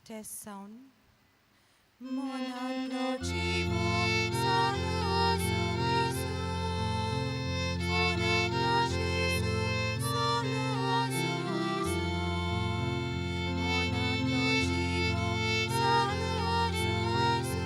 Test sound. मनांतलो जीव सालो सुवेसू, मनांतलो जेजू सालो सुवेसू, मनांतलो जीव सालो सुवेसू.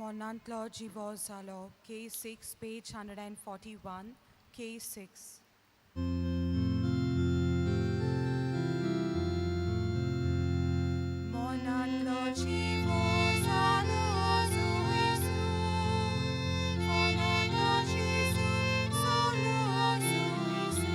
मनांतलो जिवो जालो. K6, page 141, K6. मनांतलो जिवो जालो सुवेसू, मनांतलो जेजू जालो सुवेसू,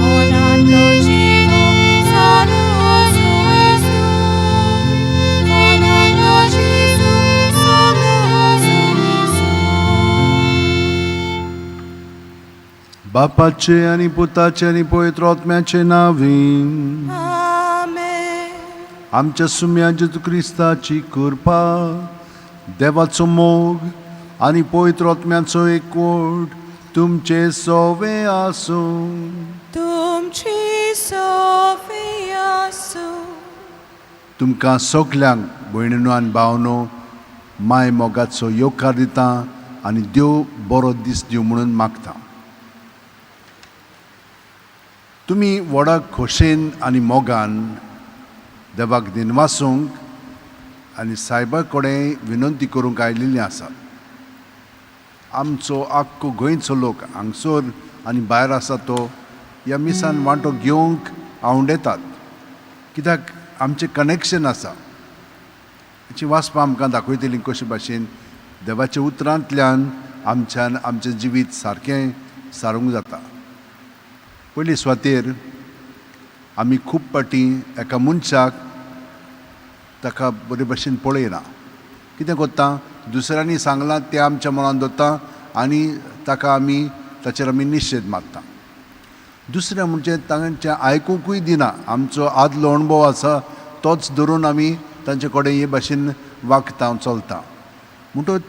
मनांतलो जिवो जालो सुवेसू, मनांतलो जेजू जालो सुवेसू. बापाचे आनी पुताचे आनी पवित्र आत्म्याचे नांवीन. आमेन. आमच्या सुम्या जेजू क्रिस्ताची कृपा, देवाचो मोग आनी पवित्र आत्म्याचो एकवट तुमचे सोवे आसूं. तुमची सोफी आसूं. तुमकां सगल्यांक भयणीनो आनी भावनो माय मोगाचो येवकार दिता आनी देव बरो दीस दिवं म्हणून मागता. तुमी व्हडा खोशेन आनी मोगान देवाक दिनवासूंक आनी सायबा कडेन विनंती करूंक आयिल्लीं आसात. आमचो आख्खो गोंयचो लोक हांगसर आनी भायर आसा तो ह्या मिसान वांटो घेवंक आवडेतात, कित्याक आमचें कनेक्शन आसा. हाची वाचपां आमकां दाखयतलीं कशे भाशेन देवाच्या उतरांतल्यान आमच्यान आमचें जिवीत सारकें सारूंक जाता. पयली सुवातेर आमी खूब फावटी एका मनशाक ताका बरे भशेन पळयना. कितें करता, दुसऱ्यांनी सांगलां तें आमच्या मनान दवरता आनी ताका आमी ताचेर आमी निशेध मारता. दुसरें म्हणजे तांचें आयकुंकूय दिना. आमचो आदलो अणभव आसा तोच धरून आमी तांचे कडेन हे भाशेन वागता चलता. म्हणटकच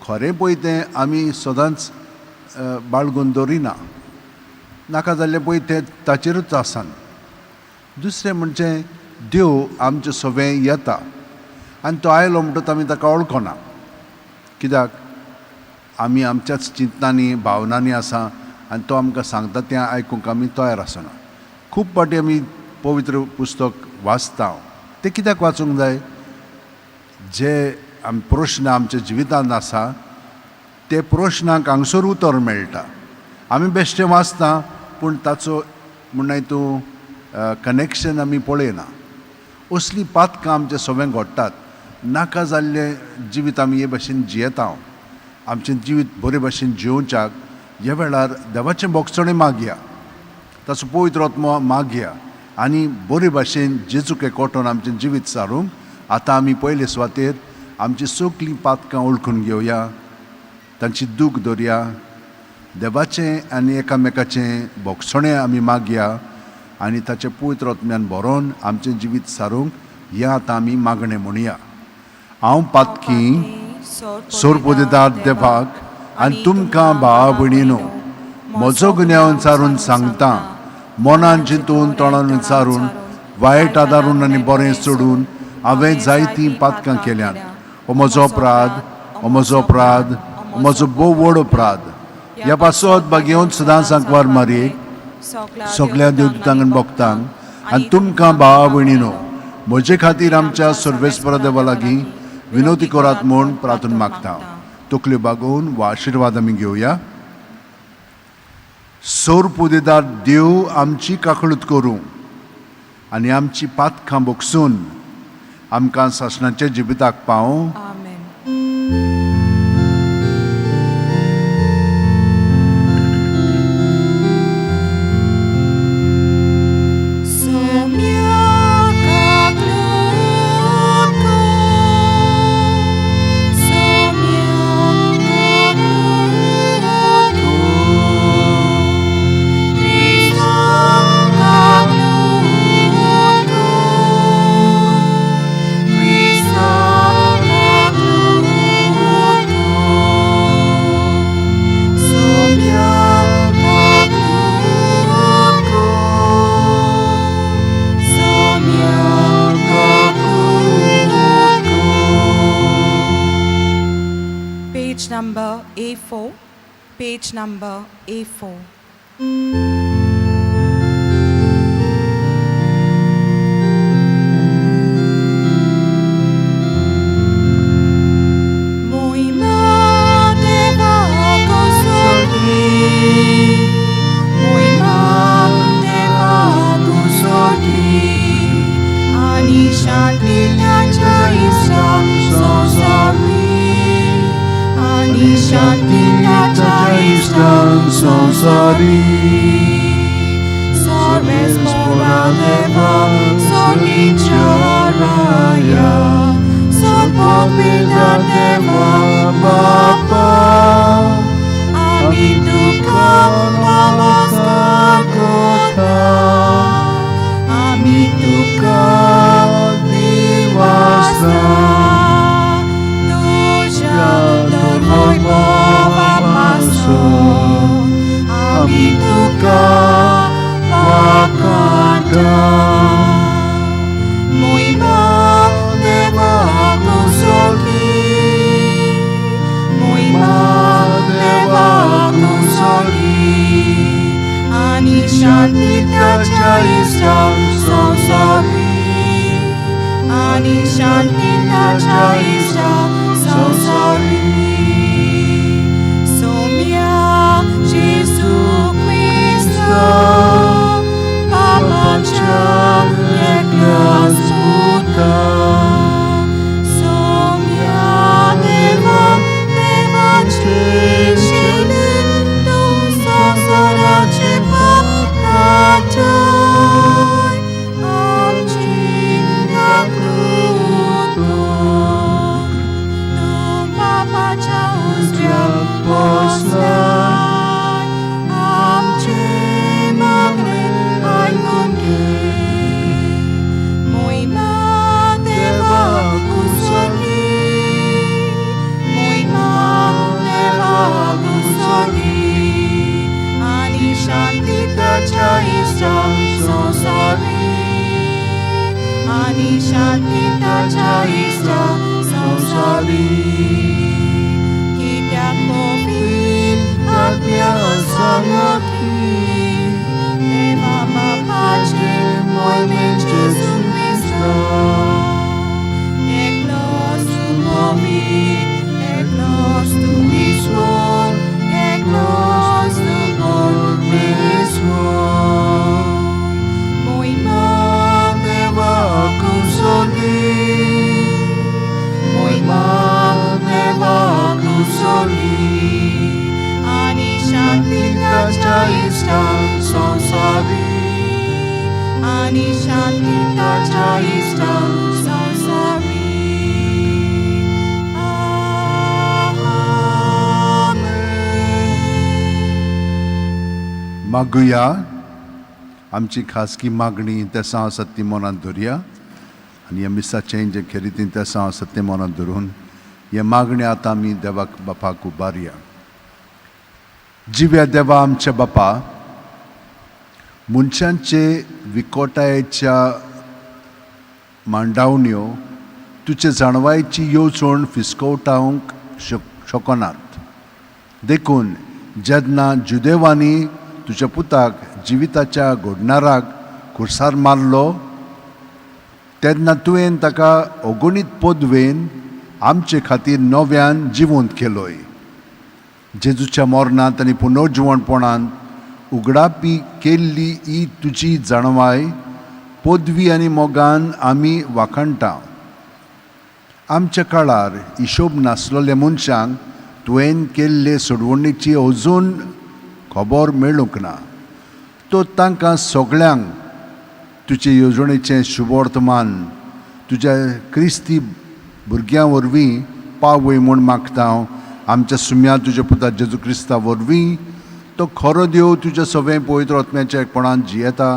खरें पळय तें आमी सदांच बाळगून दवरिना, नाका जाल्लें पळय तें ताचेरूच आसान. दुसरें म्हणजे देव आमचे सवें येता आनी तो आयलो म्हणटच आमी ताका वळखना. कित्याक आमी आमच्याच चिंतनांनी भावनांनी आसा आनी तो आमकां सांगता तें आयकूंक आमी तयार आसना. खूब फावटी आमी पवित्र पुस्तक वाचता, तें कित्याक वाचूंक जाय? जे आम प्रश्न आमच्या जिवितांत आसा ते प्रश्नांक हांगसर उतर मेळटा. आमी बेश्टें वाचता पूण ताचो म्हणनाय तूं कनेक्शन आमी पळयना. असलीं पातकां आमच्या सगळें घडटात. नाका जाल्लें जिवीत आमी हे भाशेन जियेता. आमचें जिवीत बरे भाशेन जियोवच्याक ह्या वेळार देवाचें भोगसणें मागया, ताचो पवित्र आत्मो मागया आनी बरे भाशेन जेजूक एकवटून आमचें जिवीत सारूंक आतां आमी पयले सुवातेर आमची सगळीं पातकां वळखून घेवया, तांची दूख दवरया, देवाचें आनी एकामेकाचें भोगसणें आमी मागया आनी ताचें पवित्र आत्म्यान भरोन आमचें जिवीत सारूंक हें आतां आमी मागणें म्हणया. हांव पातकी सोरपोदेदार देवाक आनी तुमकां भावा भयणीनो म्हजो गुन्यांव विचारून सांगता, मनान चिंतून तोंडान विचारून वायट आदारून आनी बरें सोडून हांवें जायतीं पातकां केल्यांत. हो म्हजो अपराध, हो म्हजो अपराध, हो म्हजो भोव व्हड अपराध. ह्या पासत बागेवन सदांच सांकवार मारयेक सगल्या देवदूतांक आनी भक्तांक आनी तुमकां भावा भयणीनो म्हजे खातीर आमच्या सर्वेस्परा देवा लागीं विनवती करात म्हूण प्रार्थना मागता. तकल्यो बागोवन वा आशिर्वाद आमी घेवया. सोरपुदेदार देव आमची काकळूत करूं आनी आमची पातकां भोगसून आमकां सासणाच्या जिविताक पावूं. आमेन. Page number A4, page number A4. Moima deva consorti, moima deva consorti, ani shanti tacha isa sonsari, ani shanti tacha isa Sonsari. Sarves pora deva sorgicharaya, sorpopida deva Bapa ami dukkha namaskar kota, ami dukkha nivasa, tuja dharmoi bhava ami dukkha vakanta. Moima deva consorti, शांती ताच्या इश्टा संवसारी कित्याक पवित्र आत्म्या सांगाती देवा बापाचे मोहिमेन जेजू क्रिस्ता एकलोच तूं पवित्र एकलोच तूं ईश्वर एकलोच तूं परमेश्वर मोहिमा देवाक सोली मोहिमा देवाक सोली आनी शांती ताच्या इश्टा संवसारी आनी शांती ताच्या इश्टा संवसारी. आमेन. मागुया. आमची खासगी मागणी तेसां आसात ती मनांत धरया आनी ह्या मिसाचें जें खेरीतीन तेसां आसात तें मनांत धरून हे मागणी आतां आमी देवाक बापाक उबारया. जिव्या देवा, आमच्या बापा, मनशांचे विकोटायेच्या मांडावण्यो तुजे जाणवायची येवजण फिसकवटावंक शकनात. देखून जेन्ना जुदेवांनी तुज्या पुताक, जिविताच्या घोडणाराक खुर्सार मारलो, तेन्ना तुवें ताका अगणीत पदवेन आमचे खातीर नव्यान जिवंत केलोय. जेजूच्या मरणांत आनी पुनर्जिवणपणांत उगडापी केल्ली ही तुजी जाणवाय पदवी आनी मोगान आमी वाखाणटा. आमच्या काळार हिशोब नासलेल्या मनशांक तुवें केल्ले सोडवणीची अजून खबर मेळूंक ना. तो तांकां सगळ्यांक तुजे येवजणेचें शुभवर्तमान तुज्या क्रिस्ती भुरग्यां वरवीं पावय म्हूण मागता हांव, आमच्या सुम्या तुज्या पुता जेजू क्रिस्ता वरवीं. तो खरो देव, तुज्या सगळें पवित्र आत्म्याच्या एकपणान जियेता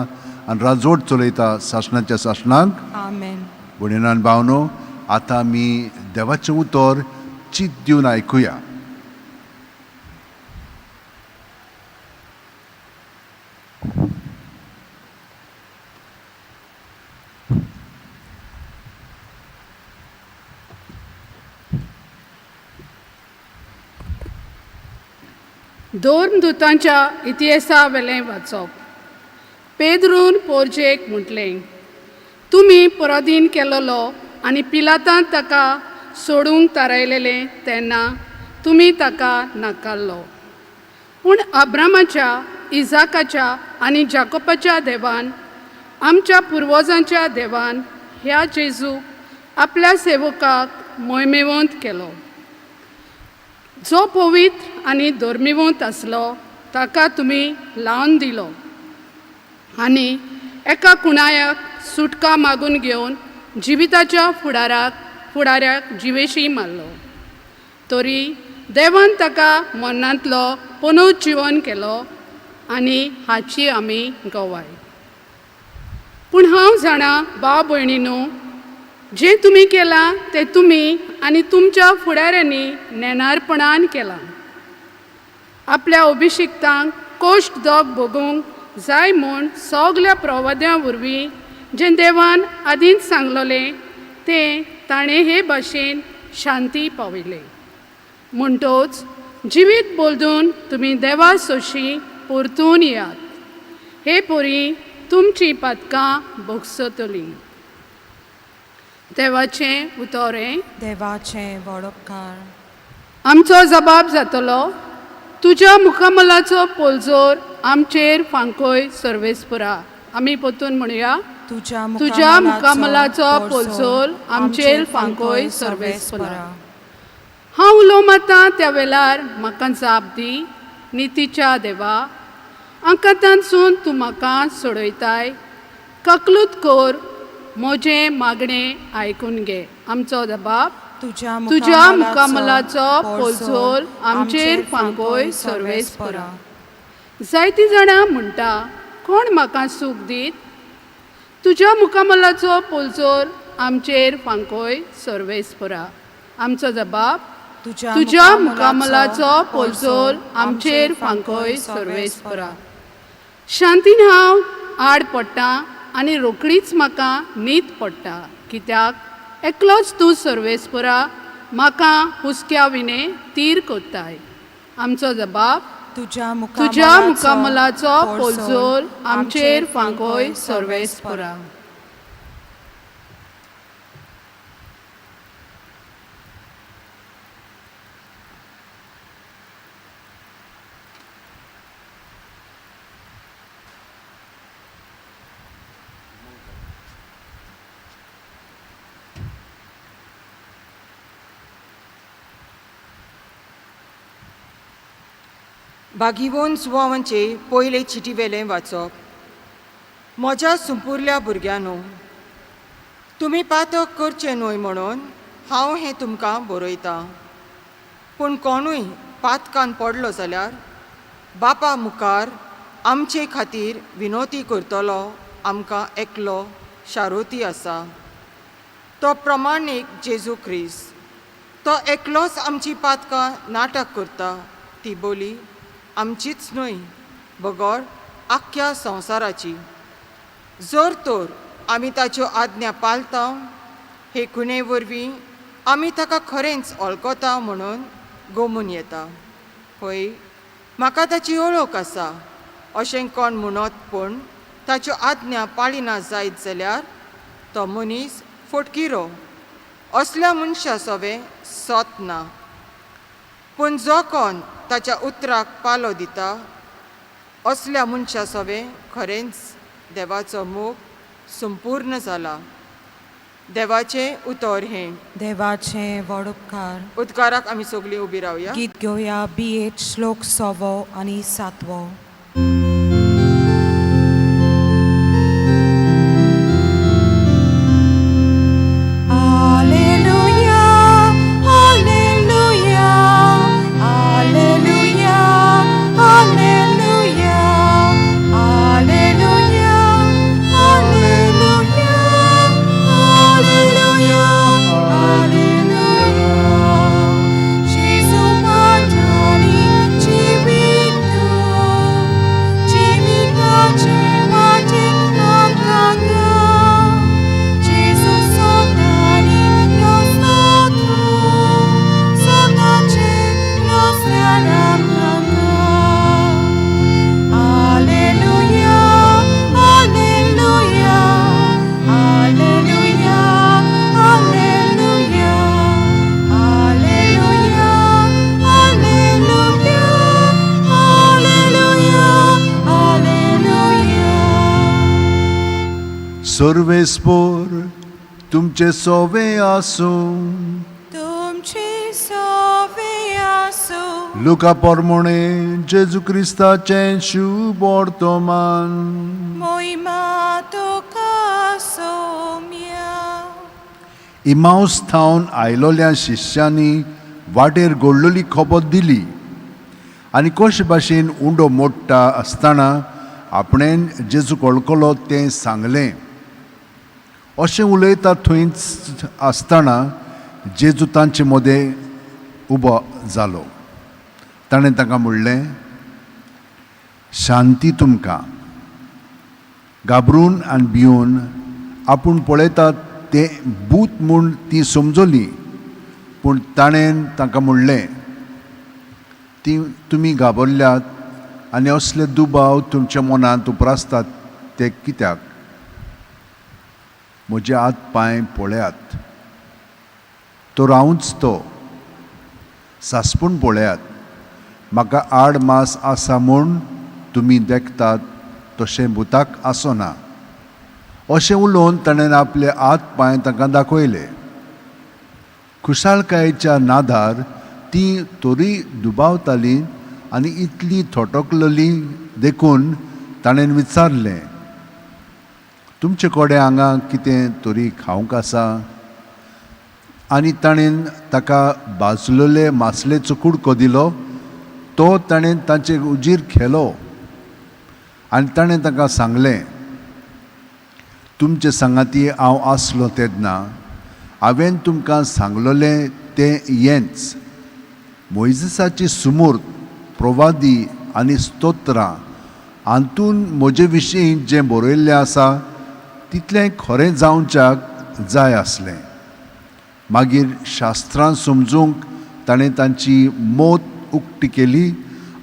आनी राजवट चलयता सासणाच्या सासणाक. आमेन. भयणान भावनो, आतां आमी देवाचें उतर चीत दिवन आयकुया. धर्मदुतांच्या इतिहासा वेलें वाचप. पेद्रून पोरजेक म्हटलें, तुमी पराधीन केलोलो आनी पिलातान ताका सोडूंक थारायलेलें तेन्ना तुमी ताका नाकारलो. पूण अब्रामाच्या, इजाकाच्या आनी जाकोबाच्या देवान, आमच्या पुर्वजांच्या देवान ह्या जेजूक आपल्या सेवकाक मोहिमेवंत केलो. जो पवित्र आनी धर्मीवंत आसलो ताका तुमी लावन दिलो आनी एका कुणायाक सुटका मागून घेवन जिविताच्या फुडाऱ्याक जिवेशी मारलो. तरी देवान ताका मरणांतलो पुनर्जिवन केलो आनी हाची आमी गवाय. पूण हांव जाणा भाव भयणीनो, जें तुमी केलां तें तुमी आनी तुमच्या फुडाऱ्यांनी नेणारपणान केलां. आपल्या अभिशिक्तांक कोश्ट दोग भोगूंक जाय म्हूण सगल्या प्रवाद्यां वरवीं जें देवान आदींच सांगलोलें तें ताणें हे भाशेन शांती पावयलें. म्हणटोच जिवीत बदलून तुमी देवा सोशी परतून येयात. हे परी तुमचीं पातकां भोगसतलीं. देवाचें उतर हें. देवाचें वडपकार. आमचो जबाब जातलो, तुज्या मुखामलाचो पोलजोर आमचेर फांकोय सर्वेस्पुरा. आमी परतून म्हणया. तुज्या तुज्या मुखामलाचो पोलजोर आमचेर फांकोय सर्वेस्पुरा. हांव उलो मारता त्या वेळार म्हाका जाप दी, नितीच्या देवा. आंकातांतसून तूं म्हाका सोडयताय. ककलूत कर, म्हजें मागणें आयकून घे. आमचो जबाब, तुज्या तुज्या मुखामलाचो पोलजोर आमचेर फांकोय सर्वेस्पुरा. जायतीं जाणां म्हणटा, कोण म्हाका सूख दीत? तुज्या मुखामलाचो पोलजोर आमचेर फांकोय सर्वेस्पुरा. आमचो जबाब, तुज्या मुखामलाचो पोलजोर आमचेर फांकोय सर्वेस्पुरा. शांतीन हांव आड पडटा आनी रोखडीच म्हाका न्हीद पडटा, कित्याक एकलोच तूं सर्वेस्परा म्हाका हुसक्या विणे तीर कोत्ताय. आमचो जबाब तुज्या तुज्या मुखामलाचो पोलझोल आमचेर फांकोय सर्वेस्परा. बागिवोन सुवावांचे पयले चिटीवेलें वाचप. म्हज्या सुंपुरल्या भुरग्यांनो, तुमी पातक करचें न्हय म्हणून हांव हें तुमकां बरयतां. पूण कोणूय पातकान पडलो जाल्यार बापा मुखार आमचे खातीर विनोती करतलो आमकां एकलो शारोती आसा, तो प्रमाणीक जेजू क्रिस्त. तो एकलोच आमची पातकां नाटक करता, ती बोली आमचीच न्हय बगर आख्ख्या संवसाराची. जर तर आमी ताच्यो आज्ञा पाळता, हे खुणे वरवीं आमी ताका खरेंच वळखता म्हणून गोमून येता. हय, म्हाका ताची वळख आसा अशें कोण म्हणत, पूण ताच्यो आज्ञा पाळिना जायत जाल्यार तो मनीस फटकिरो. असल्या मनशा सवें सत ना. पूण जो कोण ताच्या उतराक पालो दिता असल्या मनशा सवें खरेंच देवाचो मोग संपूर्ण जाला. देवाचें उतर हें. देवाचें व्हड उपकार. उदकाराक आमी सगळीं उबी रावया. गीत घेवया बी एच श्लोक 6वो आनी 7वो. सर्वेस्पोर तुमचे सोवे आसूं. तुमचे सोवे आसूं. लुका पोरमोणे जेजू क्रिस्ताचें शुभ वर्तमान. मोहिमा तुका सोम्या. इमावस थावन आयलोल्या शिश्यांनी वाटेर घडलोली खबर दिली आनी कशे भाशेन उंडो मोडटा आसतना आपणेन जेजूक वळखलो तें सांगलें. अशें उलयता थंयच आसतना जेजू तांचे मदें उबो जालो. ताणें तांकां म्हणलें, शांती तुमकां. घाबरून आनी भिवन आपूण पळयतात तें भूत म्हूण ती समजली. पूण ताणें तांकां म्हणलें, ती तुमी घाबरल्यात आनी असले दुबाव तुमच्या मनांत उप्रासतात ते कित्याक? म्हजे हात पांय पळयात, तो रावूच तो सासपूण पळयात. म्हाका आड मास आसा म्हूण तुमी देखतात तशें भुताक आसना. अशें उलोवन ताणें आपले हात पांय तांकां दाखयले. खुशालकायेच्या नादार ती तरी दुबावताली आनी इतली थोटकलली देखून ताणें विचारलें, तुमचे कडेन हांगा कितें तरी खावंक आसा? आनी ताणें ताका भाजलेले मासलेचो कुडको दिलो. तो ताणें तांचे उजीर खेलो आनी ताणें ताका सांगलें, तुमचे सांगाती हांव आसलो तेन्ना हांवें तुमकां सांगलोलें तें हेंच. मोयजेसाची सुमूर्त, प्रवादी आनी स्तोत्रां हातून म्हजे विशीं जें बरयल्लें आसा तितलें खरें जावच्याक जाय आसलें. मागीर शास्त्रां समजूंक ताणें तांची मोत उक्ती केली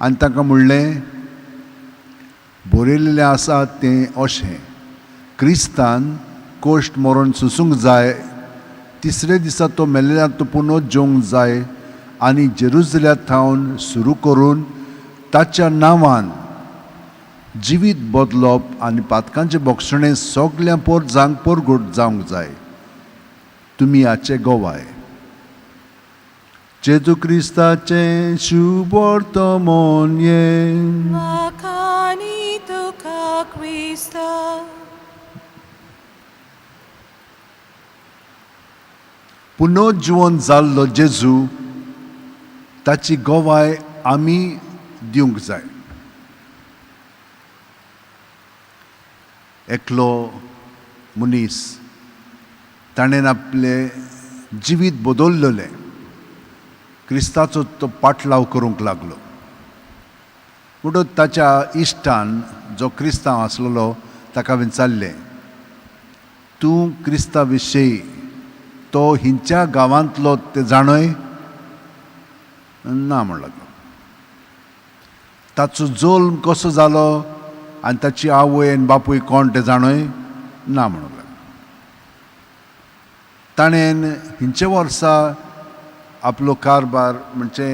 आनी तांकां म्हणलें, बरयलेलें आसा तें अशें, क्रिस्तान कोश्ट मरण सोसूंक जाय, तिसरे दिसा तो मेल्ल्यान पुनः जेवंक जाय आनी जेरुजल्या थावन सुरू करून ताच्या नांवान जिवीत बदलप आनी पातकांचें बोगसणें सगळ्यां पोरजांक परगट जावंक जाय. तुमी हाचे गोवाय. जेजू क्रिस्ताचें शुभवर्तमान हें. वाखाणी तुका क्रिस्ता. पुनर्जिवन जाल्लो जेजू ताची गवाय आमी दिवंक जाय. एकलो मनीस ताणें आपलें जिवीत बदललेलें, क्रिस्ताचो तो पाटलाव करूंक लागलो. म्हणटच ताच्या इश्टान जो क्रिस्तांव आसलेलो ताका विचारलें, तूं क्रिस्ता विशयी तो हिंच्या गांवांतलो तें जाणय? ना म्हण लागलो. ताचो जल्म कसो जालो आनी ताची आवय आनी बापूय कोण तें जाणय? ना म्हणूंक लागलो. ताणें हिंचे वर्सा आपलो कारबार म्हणजे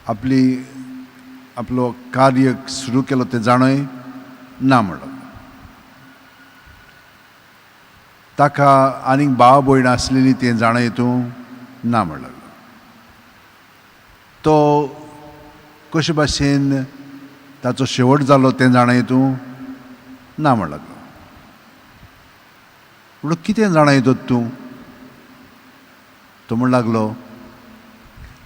आपली आपलो कार्य सुरू केलो तें जाणय? ना म्हण लागलो. ताका आनीक भाव भयण आसलेली तें जाणय तूं? ना म्हण लागलो. तो कशे भाशेन ताचो शेवट जालो तें जाणय तूं? ना म्हण लागलो. म्हणून कितें जाणय तर तूं? तो म्हण लागलो,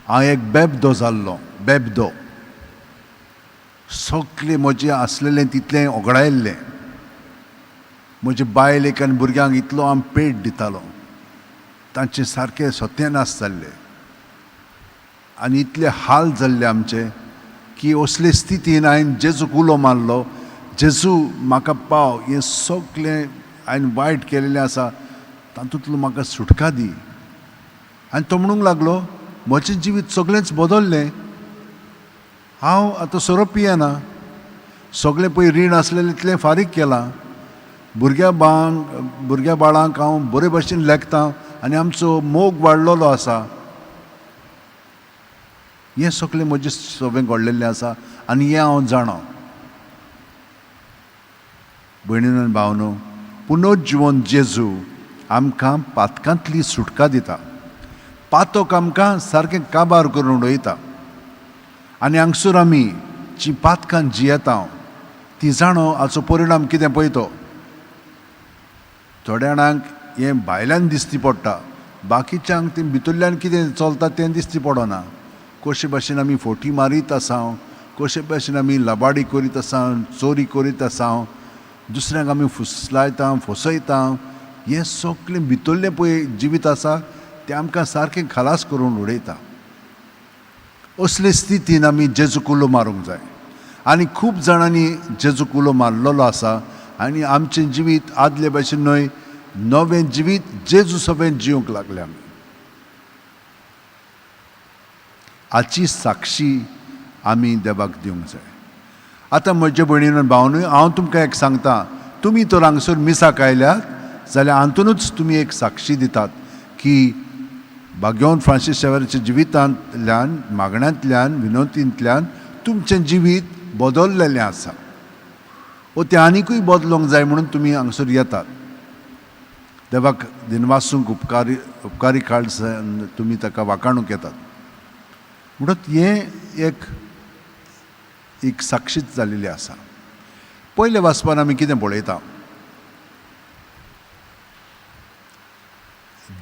हांव एक बेबदो जाल्लो, बेबदो, सगळें म्हजें आसलेलें तितलें ओगडायल्लें, म्हजे बायलेक आनी भुरग्यांक इतलो हांव पेट दितालो, तांचें सारकें सत्यानाश जाल्लें आनी इतले हाल जाल्ले आमचे की असले स्थितीन हांवें जेजूक उलो मारलो, जेजू म्हाका पाव, हें सगळें हांवें वायट केलेलें आसा तातूंतलो म्हाका सुटका दी. आनी तो म्हणूंक लागलो, म्हजें जिवीत सगळेंच बदल्लें, हांव आतां सोरो पियेना, सगळें पळय रीण आसलेलें तितलें फारीक केलां, भुरग्या बाळांक हांव बरे भशेन लेखतां आनी आमचो मोग वाडलेलो आसा, हें सगळें म्हजें सगळें घडलेलें आसा आनी हें हांव जाणा. भयणीन आनी भावनो, पुनर्जिवन जेजू आमकां पातकांतली सुटका दिता, पातक आमकां सारकें काबार करून उडयता आनी हांगसर आमी जी पातकां जियेता ती जाणो हाचो परिणाम कितें पळय तो. थोड्या जाणांक हें भायल्यान दिसती पडटा, बाकीच्यांक तें भितरल्यान कितें चलता तें दिसती पडना. कशे भाशेन आमी फोटी मारीत आसा, कशे भाशेन आमी लबाडी करीत आसा, चोरी करीत आसा, दुसऱ्यांक आमी फुसलायता, फसयता, हें सगळें भितरलें पळय जिवीत आसा तें आमकां सारकें खलास करून उडयता. असले स्थितीन आमी जेजूक उलो मारूंक जाय आनी खूब जाणांनी जेजूक उलो मारलेलो आसा आनी आमचें जिवीत आदले भाशेन न्हय, नवें जिवीत जेजू सवें जिवंक लागले आमी. हाची साक्षी आमी देवाक दिवंक जाय. आतां म्हजे भयणीन आनी भावनूय, हांव तुमकां एक सांगता, तुमी तर हांगसर मिसाक आयल्यात जाल्यार हातूनच तुमी एक साक्षी दितात की भाग्यवंत फ्रांसीस शेवराच्या जिवितांतल्यान, मागण्यांतल्यान, विनोतींतल्यान तुमचें जिवीत बदललेलें आसा. ओ तें आनिकूय बदलूंक जाय म्हणून तुमी हांगसर येतात. देवाक दिनवासूंक उपकारी उपकारी काळजान तुमी ताका वाखाणूंक येतात. म्हणून हें एक एक साक्षीच जाल्लेली आसा. पयल्या वाचपान आमी कितें पळयता,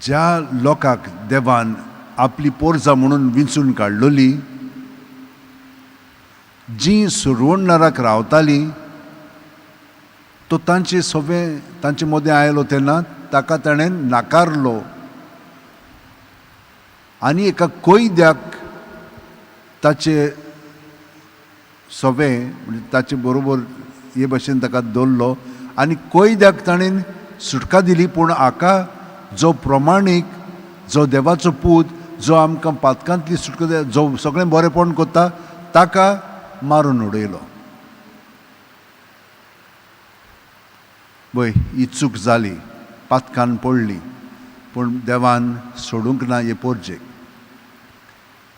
ज्या लोकांक देवान आपली पोरजां म्हणून विंचून काडलोली, जी सुरवणनाराक रावताली, तो तांचे सवे तांचे मदें आयलो तेन्ना ताका ताणें नाकारलो आनी एका कोयद्याक ताचे सवे म्हणजे ताचे बरोबर हे भशेन ताका दवरलो आनी कोयद्याक ताणें सुटका दिली, पूण हाका जो प्रमाणीक, जो देवाचो पूत, जो आमकां पातकांतली सुटका, जो सगळें बरेंपण करता, ताका मारून उडयलो. पळय ही चूक जाली, पातकान पडली, पूण देवान सोडूंक ना हे पोरजेक.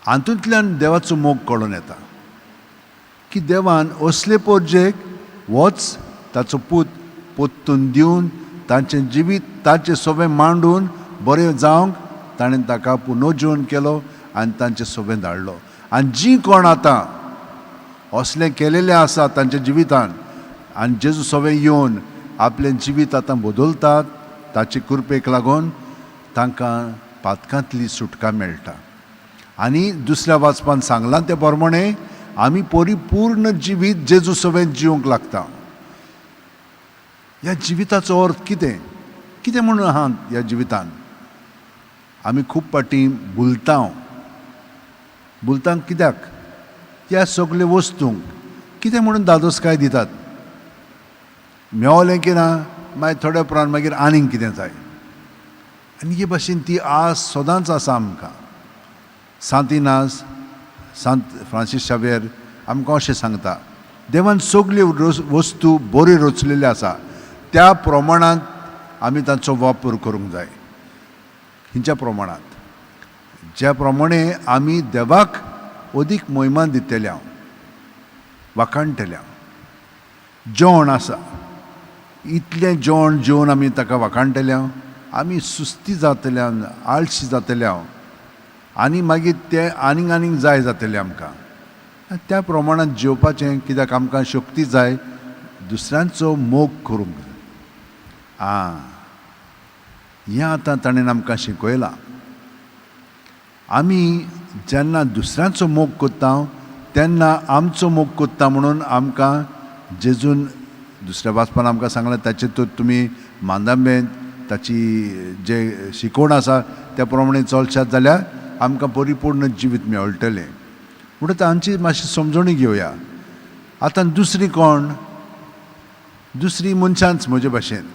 हातूंतल्यान देवाचो मोग कळून येता की देवान असले पोरजेक वच ताचो पूत पोत्तून दिवन तांचें जिवीत ताचें सोबें मांडून बरें जावंक ताणें ताका पुनर्जीवन केलो आनी तांचें सोबें धाडलो. आनी जीं कोण आतां असलें केलेलें आसा तांच्या जिवितान आनी जेजू सोबें येवन आपलें जिवीत आतां बदलतात, ताचे कृपेक लागून तांकां पातकांतली सुटका मेळटा. आनी दुसऱ्या वाचपान सांगलां ते प्रमाणे आमी परिपूर्ण जिवीत जेजू सोबें जिवंक लागता. ह्या जिविताचो अर्थ कितें, कितें म्हणून आहा ह्या जिवितान? आमी खूब फावटी भुलता. भुलता कित्याक? त्या सगळे वस्तूंक कितें म्हणून धादोसकाय दितात. मेवलें की ना मागीर थोड्या उपरांत मागीर आनीक कितें जाय. आनी हे भाशेन ती आस सदांच आसा आमकां. सांत इनास, सांत फ्रांसीस शावेर आमकां अशें सांगता, देवान सगल्यो वस्तू बऱ्यो रचलेल्यो आसा, त्या प्रमाणांत आमी तांचो वापर करूंक जाय. खंयच्या प्रमाणांत? ज्या प्रमाणे आमी देवाक अदीक मोहिमान दितले, हांव वाखाणटले. जेवण आसा, इतलें जेवण जेवन आमी ताका वाखाणटले, आमी सुस्ती जातले, आळशी जातले हांव, आनी मागीर तें आनीक आनीक जाय जातलें आमकां. त्या प्रमाणांत जेवपाचें, कित्याक आमकां शक्ती जाय दुसऱ्यांचो मोग करूंक. आं, हें आतां ताणें आमकां शिकयलां. आमी जेन्ना दुसऱ्यांचो मोग करता तेन्ना आमचो मोग करता म्हणून आमकां जेजून दुसऱ्या वाचपान आमकां सांगलां, ताचे तर तुमी मांदांबेंत ताची जे शिकवण आसा त्या प्रमाणे चलशात जाल्यार आमकां परिपूर्ण जिवीत मेळटलें. म्हणटकच तांची मातशी समजणी घेवया. आतां दुसरी कोण? दुसरी मनशांच म्हजे भाशेन.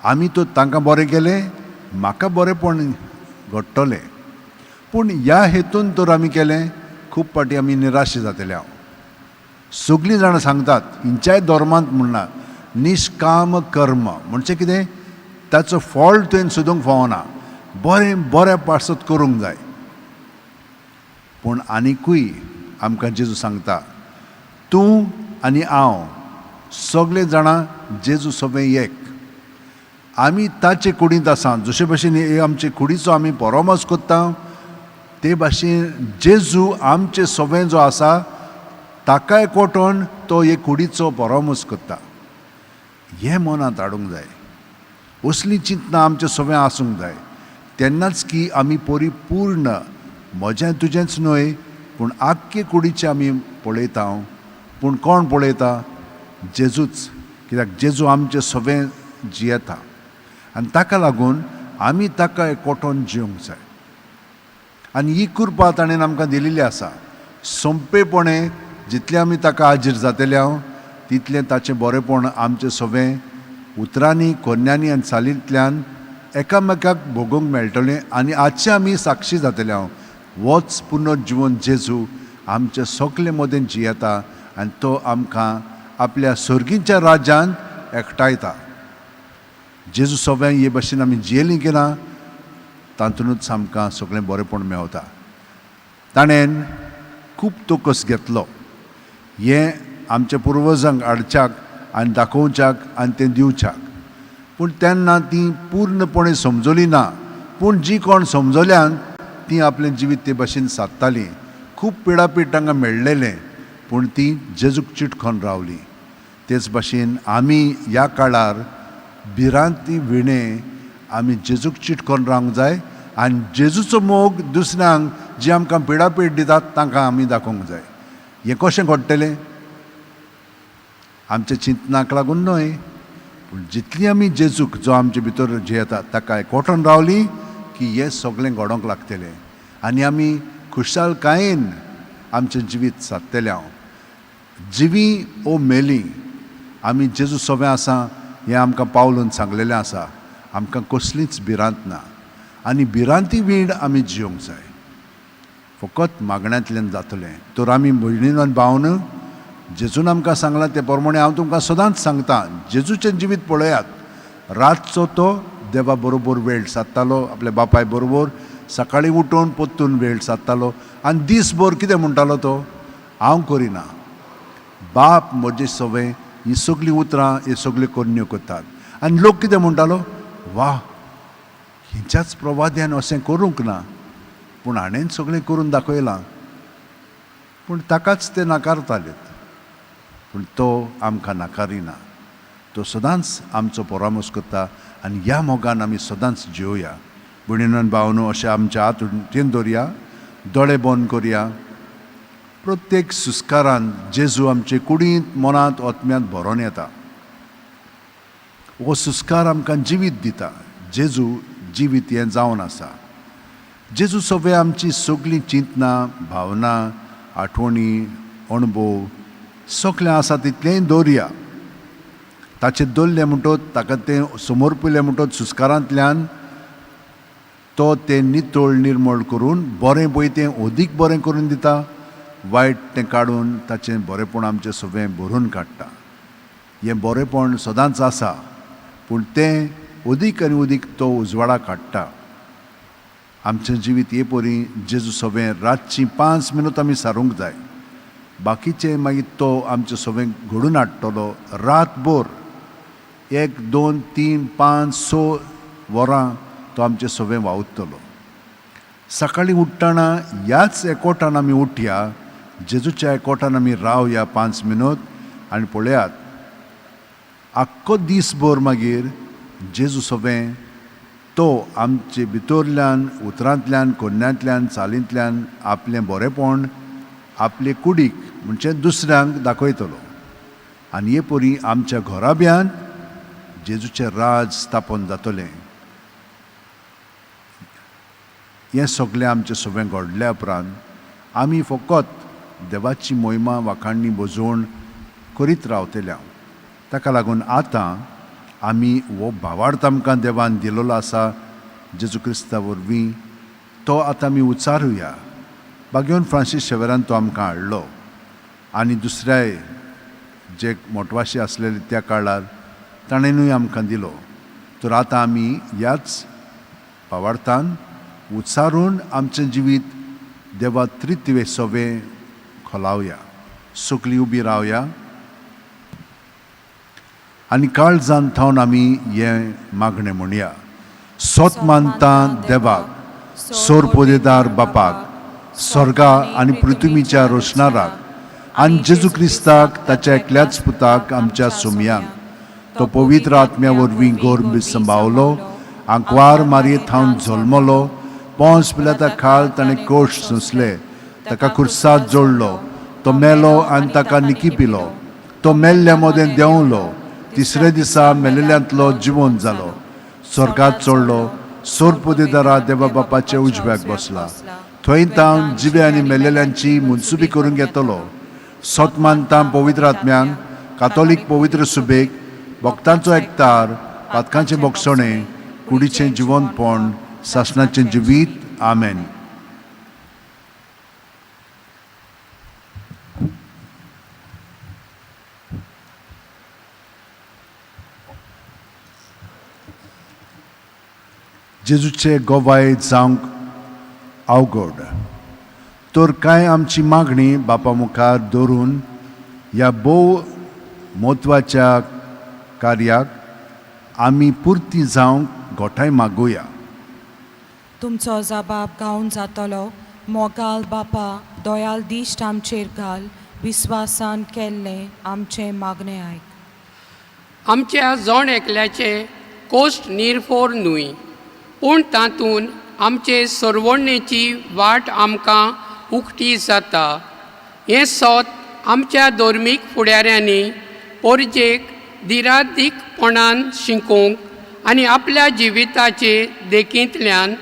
आमी तर तांकां बरें केलें, म्हाका बरेंपण घडटलें, पूण ह्या हेतून तर आमी केलें, खूब फावटी आमी निराश जातले. हांव सगळीं जाणां सांगतात खंयच्याय धर्मांत म्हणना निष्काम कर्म म्हणजे कितें, ताचो फॉल्ट तुवें सोदूंक फावना, बरें बऱ्या पासत करूंक जाय. पूण आनिकूय आमकां जेजू सांगता, तूं आनी हांव सगळे जाणां जेजू सगळें एक, आमी ताचे कुडींत आसा. जशे भाशेन हे आमचे कुडीचो आमी परामर्श करता ते भाशेन जेजू आमचे सगळें जो आसा ताकाय कोटोन तो हे कुडीचो परामर्श करता. हें मनांत हाडूंक जाय. असलीं चिंतनां आमचे सगळें आसूंक जाय, तेन्नाच की आमी परिपूर्ण म्हजें तुजेंच न्हय पूण आख्खे कुडीचें आमी पळयता. पूण कोण पळयता? जेजूच. कित्याक जेजू आमचें सगळें जियेता आनी ताका लागून आमी ताका एकवटोन जिवंक जाय. आनी ही कृपा ताणें आमकां दिलेली आसा. सोंपेपणे जितलें आमी ताका हाजीर जातले हांव तितलें ताचें बरेंपण आमचें सगळें उतरांनी, कोन्यांनी आनी चालींतल्यान एकामेकाक भोगूंक मेळटलें आनी आजचें आमी साक्षी जातले. हांव वच पुनर्जिवन जेजू आमचे सगळे मदें जियेता आनी तो आमकां आपल्या सर्गीच्या राज्यांत एकठांयता. जेजू सगळ्यांक हे भाशेन आमी जियेलीं की ना तातूंतच आमकां सगळें बरेंपण मेवता. ताणें खूब तोकस घेतलो हें आमच्या पुर्वजांक हाडच्याक आनी दाखोवच्याक आनी तें दिवच्याक, पूण तेन्ना ती पूर्णपणे समजली ना. पूण जी कोण समजल्यान ती आपलें जिवीत ते भाशेन सादतालीं. खूब पिडापीड तांकां मेळ्ळेलें, पूण ती जेजूक चिटकोन रावली. तेच भाशेन आमी ह्या काळार भिरांती विणे आमी जेजूक चिटकोन रावंक जाय आनी जेजूचो मोग दुसऱ्यांक जी आमकां पिडापीड दितात तांकां आमी दाखोवंक जाय. हें कशें घडटलें? आमच्या चिंतनाक लागून न्हय, पूण जितली आमी जेजूक जो आमचे भितर जियेता ताका एकवटून रावली की हें सगळें घडोवंक लागतलें आनी आमी खुशालकायेन आमचें जिवीत सादतलें. हांव जिवी ओ मेली आमी जेजू सोबें आसा हें आमकां पावलून सांगलेलें आसा. आमकां कसलीच भिरांत ना आनी भिरांती वीण आमी जियोंक जाय. फकत मागण्यांतल्यान जातलें. तर आमी भयणीन आनी भावन जेजून आमकां सांगलां ते प्रमाणे हांव तुमकां सदांच सांगता, जेजूचें जिवीत पळयात. रातचो तो देवा बरोबर वेळ सादतालो, आपल्या बापाय बरोबर सकाळीं उठून परतून वेळ सादतालो आनी दीसभर कितें म्हणटालो तो, हांव करिना, बाप म्हजे सवय ही सगळीं उतरां ही सगळ्यो करण्यो करतात. आनी लोक कितें म्हणटालो, वा हेंच्याच प्रवाद्यान अशें करूंक ना, पूण हाणें सगळें करून दाखयलां. पूण ताकाच ते नाकारताले, पूण तो आमकां नाकारिना. तो सदांच आमचो परामर्श करता आनी ह्या मोगान आमी सदांच जियोया. भयणीन भावनो अशें आमच्या हात उटेन दवरया, दोळे बंद करया. प्रत्येक सुस्कारान जेजू आमचे कुडींत, मनांत, आत्म्यांत भरोन येता. हो सुस्कार आमकां जिवीत दिता. जेजू जिवीत हें जावन आसा. जेजू सगळे आमची सगळीं चिंतनां, भावना, आठवणी, अणभव सगळें आसा तितलेंय दवरया. ताचें दवरलें म्हणटकच, ताका तें समर्पिलें म्हणटकच सुस्कारांतल्यान तो तें नितळ निर्मळ करून बरें पळय तें अदीक बरें करून दिता, वायट तें काडून ताचें बरेंपण आमचें सगळें भरून काडटा. हें बरेंपण सदांच आसा, पूण तें अदीक आनी अदीक तो उजवाडा काडटा. आमचें जिवीत हे परी जेजू सगळें रातचीं 5 मिनट आमी सारूंक जाय, बाकीचें मागीर तो आमचें सगळें घडून हाडटलो. रातभर 1 2 3 5 6 वरां तो आमचें सगळें वावुरतलो. सकाळीं उठ्ठना ह्याच एकवटान आमी उठया, जेजूच्या एकवटान आमी रावया 5 मिनट आनी पळयात आख्खो दीसभर मागीर जेजू सगळें तो आमचे भितरल्यान, उतरांतल्यान, कोन्यांतल्यान, चालींतल्यान आपलें बरेंपण आपले कुडीक म्हणजे दुसऱ्यांक दाखयतलो. आनी हे परी आमच्या घराब्यांत जेजूचें राज स्थापन जातलें. हें सगळें आमचें सगळें घडल्या उपरांत आमी फकत देवाची मोहिमा वाखाणणी भोजवण करीत रावतल्या. ताका लागून आतां आमी हो भावार्थ आमकां देवान दिलेलो आसा जेजू क्रिस्ता वरवीं, तो आतां आमी उच्चारुया. बागेवन फ्रांसीस शेवरान तो आमकां हाडलो आनी दुसऱ्याय जे मोटवाशी आसलेले त्या काळार ताणेनूय आमकां दिलो. तर आतां आमी ह्याच भावार्थान उच्चारून आमचें जिवीत देवा त्रित्वे सवे खोलावया. सगळीं उबी रावया आनी काळजान थावन आमी हें मागणें म्हणया. सोत मानता देवाक, सोरपोदेदार बापाक, स्वर्गा आनी पृथ्वीच्या रोशनाराक आनी जेजू क्रिस्ताक ताच्या एकल्याच पुताक आमच्या सोमयांक, तो पवित्र आत्म्या वरवीं गोर्भ संभावलो, आंकवार मारये थावन जल्मलो, पोंस पिलाता खाल ताणें कोश सोंसले, ताका खुर्साद जोडलो, तो मेलो आनी ताका निकी पिलो, तो मेल्ल्या मदें देंवलो, तिसरे दिसा मेलेल्यांतलो जिवंत जालो, स्वर्गात चडलो, सोरपोदेदारा देवा बापाच्या उजव्याक बसला, थंय तावन जिवे आनी मेलेल्यांची मनसुबी करून घेतलो. सोत मानता पवित्र आत्म्यांक, कातोलीक पवित्र सुबेक, भक्तांचो एकतार, पातकांचें बोगसणें, कुडीचें जिवनपण, सासणाचें जिवीत. आमेन. जेजूचे गोवाय जावंक अवघड तर कांय आमची मागणी बापा मुखार दवरून ह्या भोव म्हत्वाच्या कार्याक आमी पुर्ती जावंक गोठाय मागुया. तुमचो जबाब गावन जातलो. मोगाल बापा, दयाल दिश्ट आमचेर घाल, विस्वासान केल्लें आमचें मागणें आयक. आमच्या जण एकल्याचे कोश्ट निर्फोर न्हय, पूण तातूंत आमचे सरवणेची वाट आमकां उक्ती जाता. हें सोत आमच्या धर्मीक फुडाऱ्यांनी पोरजेक दिरादीकपणान शिकोवंक आनी आपल्या जिविताचे देखींतल्यान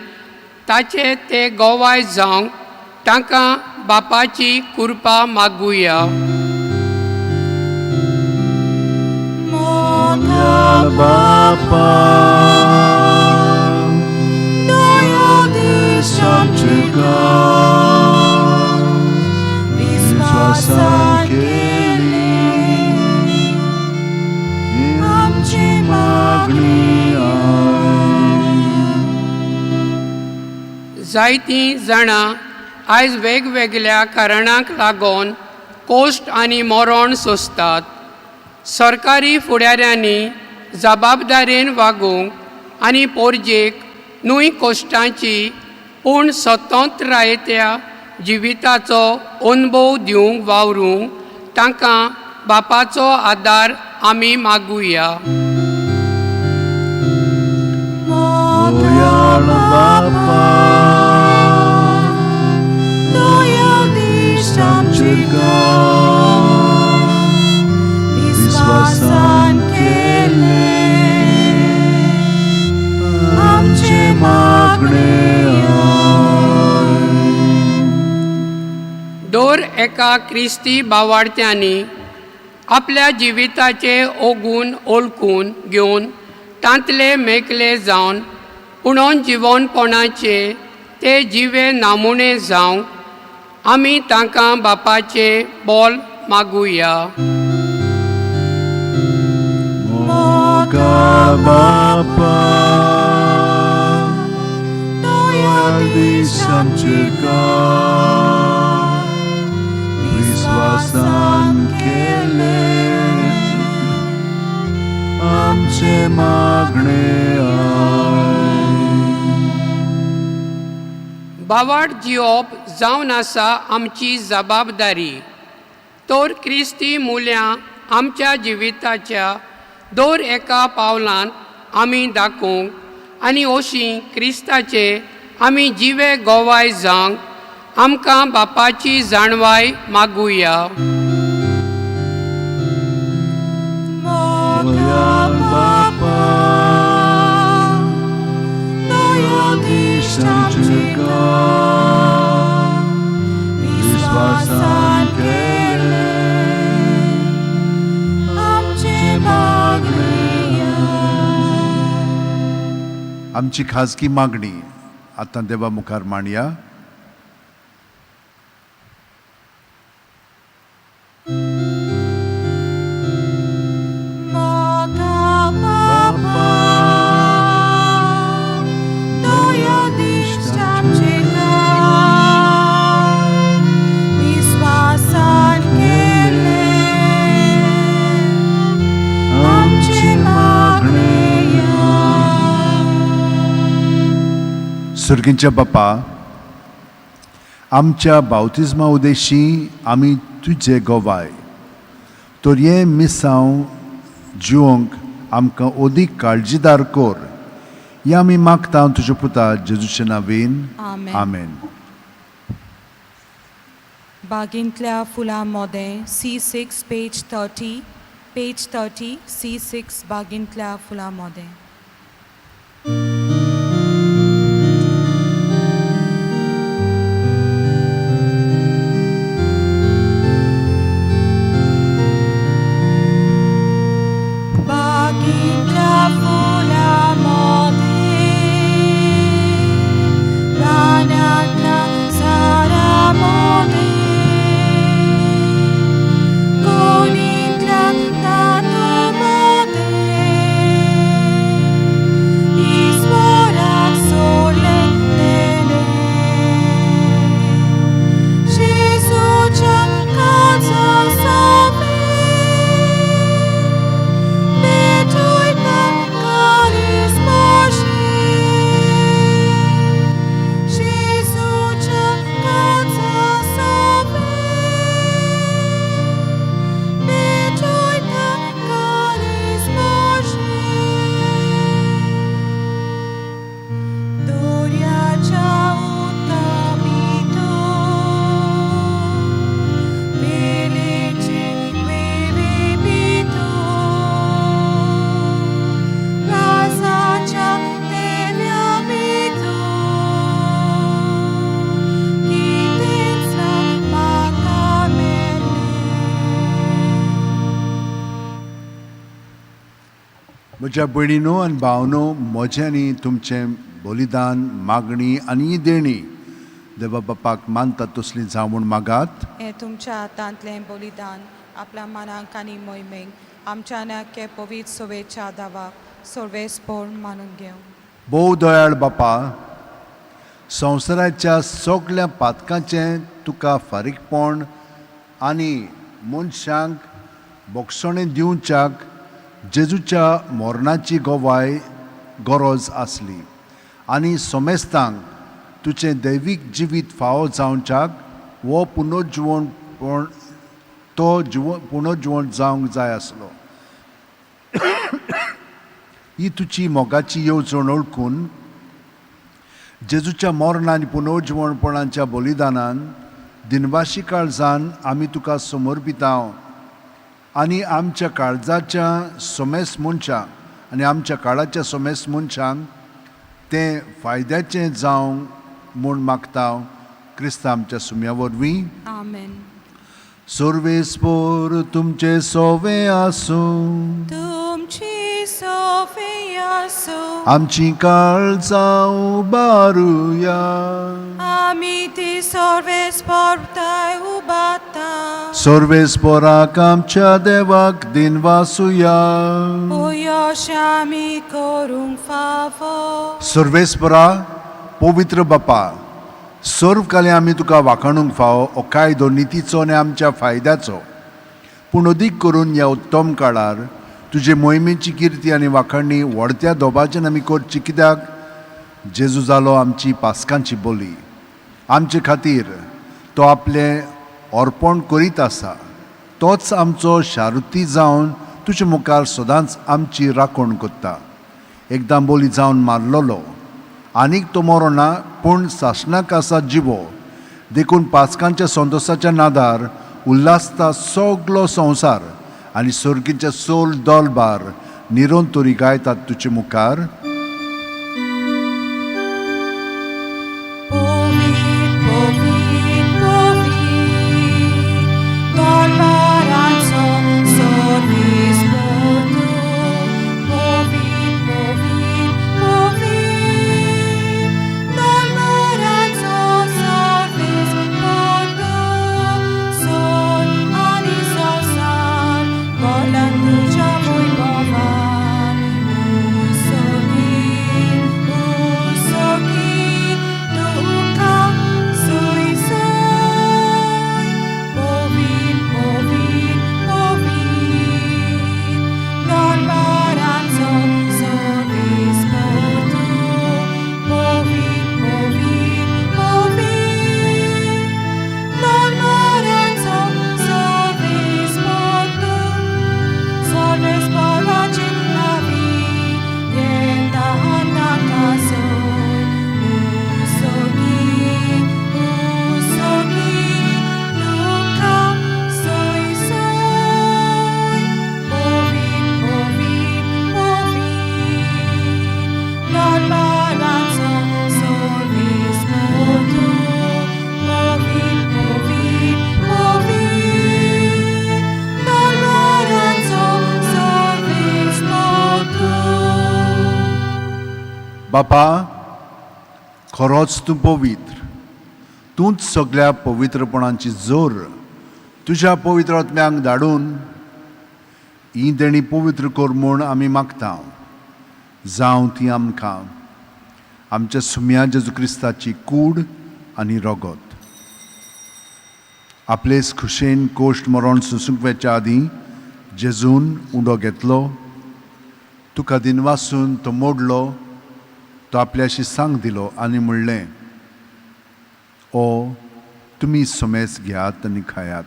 ताचे ते गोवाय जावंक तांकां बापाची कृपा मागुया. बापा, दयादीश आमचेर घाल, विस्वासान केल्लें आमची मागणी आयक. जायतीं जाणां आयज वेगवेगळ्या कारणांक लागून कोश्ट आनी मरण सोंसतात. सरकारी फुडाऱ्यांनी जबाबदारेन वागूंक आनी पोरजेक न्हय कोश्टांची पूण स्वतंत्रायत्या जिविताचो अणभव दिवंक वावरूंक तांकां बापाचो आदार आमी मागुया. दयाळ बापा, दयादीश आमचेर घाल, विस्वासान केल्लें आमचें मागणें आयक. दर एका क्रिस्ती बावाडत्यांनी आपल्या जिविताचे ओगून ओळखून घेवन तांतले मेकले जावन पुणून जिवनपणाचे ते जिवे नामुणे जावंक आमी तांकां बापाचे बोल मागुया. मोगाळ बापा, दयादीश आमचेर घाल, विस्वासान केल्लें आमचें मागणें आयक. बावाड जिवप जावन आसा आमची जबाबदारी, तर क्रिस्ती मुल्यां आमच्या जिविताच्या दर एका पावलांत आमी दाखोवंक आनी अशी क्रिस्ताचे आमी जिवे गोवाय जावंक आमकां बापाची जाणवाय मागुया. मोगाळ बापा, दयादीश आमचेर घाल, विस्वासान केल्लें आमचें मागणें आयक. आमची खाजगी मागणी आतां देवा मुखार मांडया. मोगाळ बापा, दयादीश आमचेर घाल, विस्वासान केल्लें आमचें मागणें आयक. सुर्गींच्या बापा, आमच्या बावतिज्मा उदेशी आमी तुजे गोवाय, तर हें मिसांव जिवंक आमकां अदीक काळजीदार कर. हें आमी मागता तुज्या पुता जेजूचे नांवेन. आमेन. आमेन. बागेंतल्या फुलां मोदें, C6, page 30, page 30, C6, बागेंतल्या फुलां मोदें. बागेंतल्या फुलां मोदें, रानांतल्या झाडां मोदें, कोणींतल्या तातूं मोदें. म्हज्या भयणीनो आनी भावनो, म्हजें आनी तुमचें बलिदान, मागणी आनी देणी देवा बापाक मानता तसली जावं म्हूण मागात. हें तुमच्या हातांतलें बलिदान आपल्या मनाक आनी मोहिमेक आमच्या नाके पवित्र सोवेच्या दावाक सर्वेस्पोर मानून घेवं. भोव दयाळ बापा, संवसाराच्या सगल्या पातकांचें तुका फारीकपण आनी मनशांक भोगसणें दिवच्याक जेजूच्या मरणाची गवाय गरज आसली आनी सोमेस्तांक तुजें दैवीक जिवीत फावो जावच्याक हो पुनर्जिवणपण तो जिव पुनर्जिवण जावंक जाय आसलो. ही तुजी मोगाची येवजण वळखून जेजूच्या मरण आनी पुनर्जिवणपणाच्या बलिदानान दिनवाशी काळजान आमी तुका समर्पितां आनी आमच्या काळजाच्या सोमेस मनशांक आनी आमच्या काळाच्या सोमेस मनशांक तें फायद्याचें जावं म्हूण मागता, क्रिस्ता आमच्या सुम्या वरवीं. आमेन. सर्वेस्पोर तुमचे सोवे आसूं. तुमची सोफे आसूं. आमची काळजां उबारुया. आमी ती सर्वेस्पोरताय उबाता. सर्वेस्पोराक आमच्या देवाक दिनवासुया. यश आमी करूंक फावो. सर्वेस्परा, पवित्र बापा, सर्व काले आमी तुका वाखाणूंक फावो हो कायदो नितीचो आनी आमच्या फायद्याचो, पूण अदीक करून ह्या उत्तम काळार तुजे मोहिमेची किर्ती आनी वाखाणणी व्हडत्या दोबाच्यान आमी करची, कित्याक जेजू जालो आमची पास्कांची बोली. आमचे खातीर तो आपलें अर्पण करीत आसा, तोच आमचो शारुती जावन तुजे मुखार सदांच आमची राखण करता. एकदां बोली जावन मारलेलो आनीक तो मरोना, पूण सासणाक आसा जिवो. देखून पास्कांच्या संतोसाच्या नादार उल्हासता सगलो संवसार आनी सर्गीच्या सोल दोलबार निरंतरी गायतात तुजे मुखार. पवीत पवीत पवीत दरबाराचो सर्वेस्पोर तूं. पवीत पवीत पवीत दरबाराचो सर्वेस्पोर तूं. सोल आनी संवसार भरला तुज्या वैभवान. उसोगी उसोगी तुका सोय सोय. पवीत पवीत पवीत दरबाराचो सर्वेस्पोर तूं. पवीत पवीत पवीत दरबाराचो सर्वेस्पोर तूं. सर्वेस्पोराची नावी येता ताका सोय. उसोगी उसोगी तुका सोय सोय. पवीत पवीत पवीत दरबाराचो सर्वेस्पोर तूं. पवीत पवीत पवीत दरबाराचो सर्वेस्पोर तूं. बापा, खरोच तूं पवित्र, तूंच सगल्या पवित्रपणाची जोर. तुज्या पवित्र आत्म्यांक धाडून ही देणी पवित्र कर म्हूण आमी मागता. जावं ती आमकां आमच्या सुम्या जेजू क्रिस्ताची कूड आनी रगत. आपलेच खुशेन कोश्ट मरण सोंसूंक वेच्या आदीं जेजून उंडो घेतलो, तुका दिनवासून तो मोडलो, तो आपल्याशी सांग दिलो आनी म्हणलें, ओ तुमी समेस घेयात आनी खायात,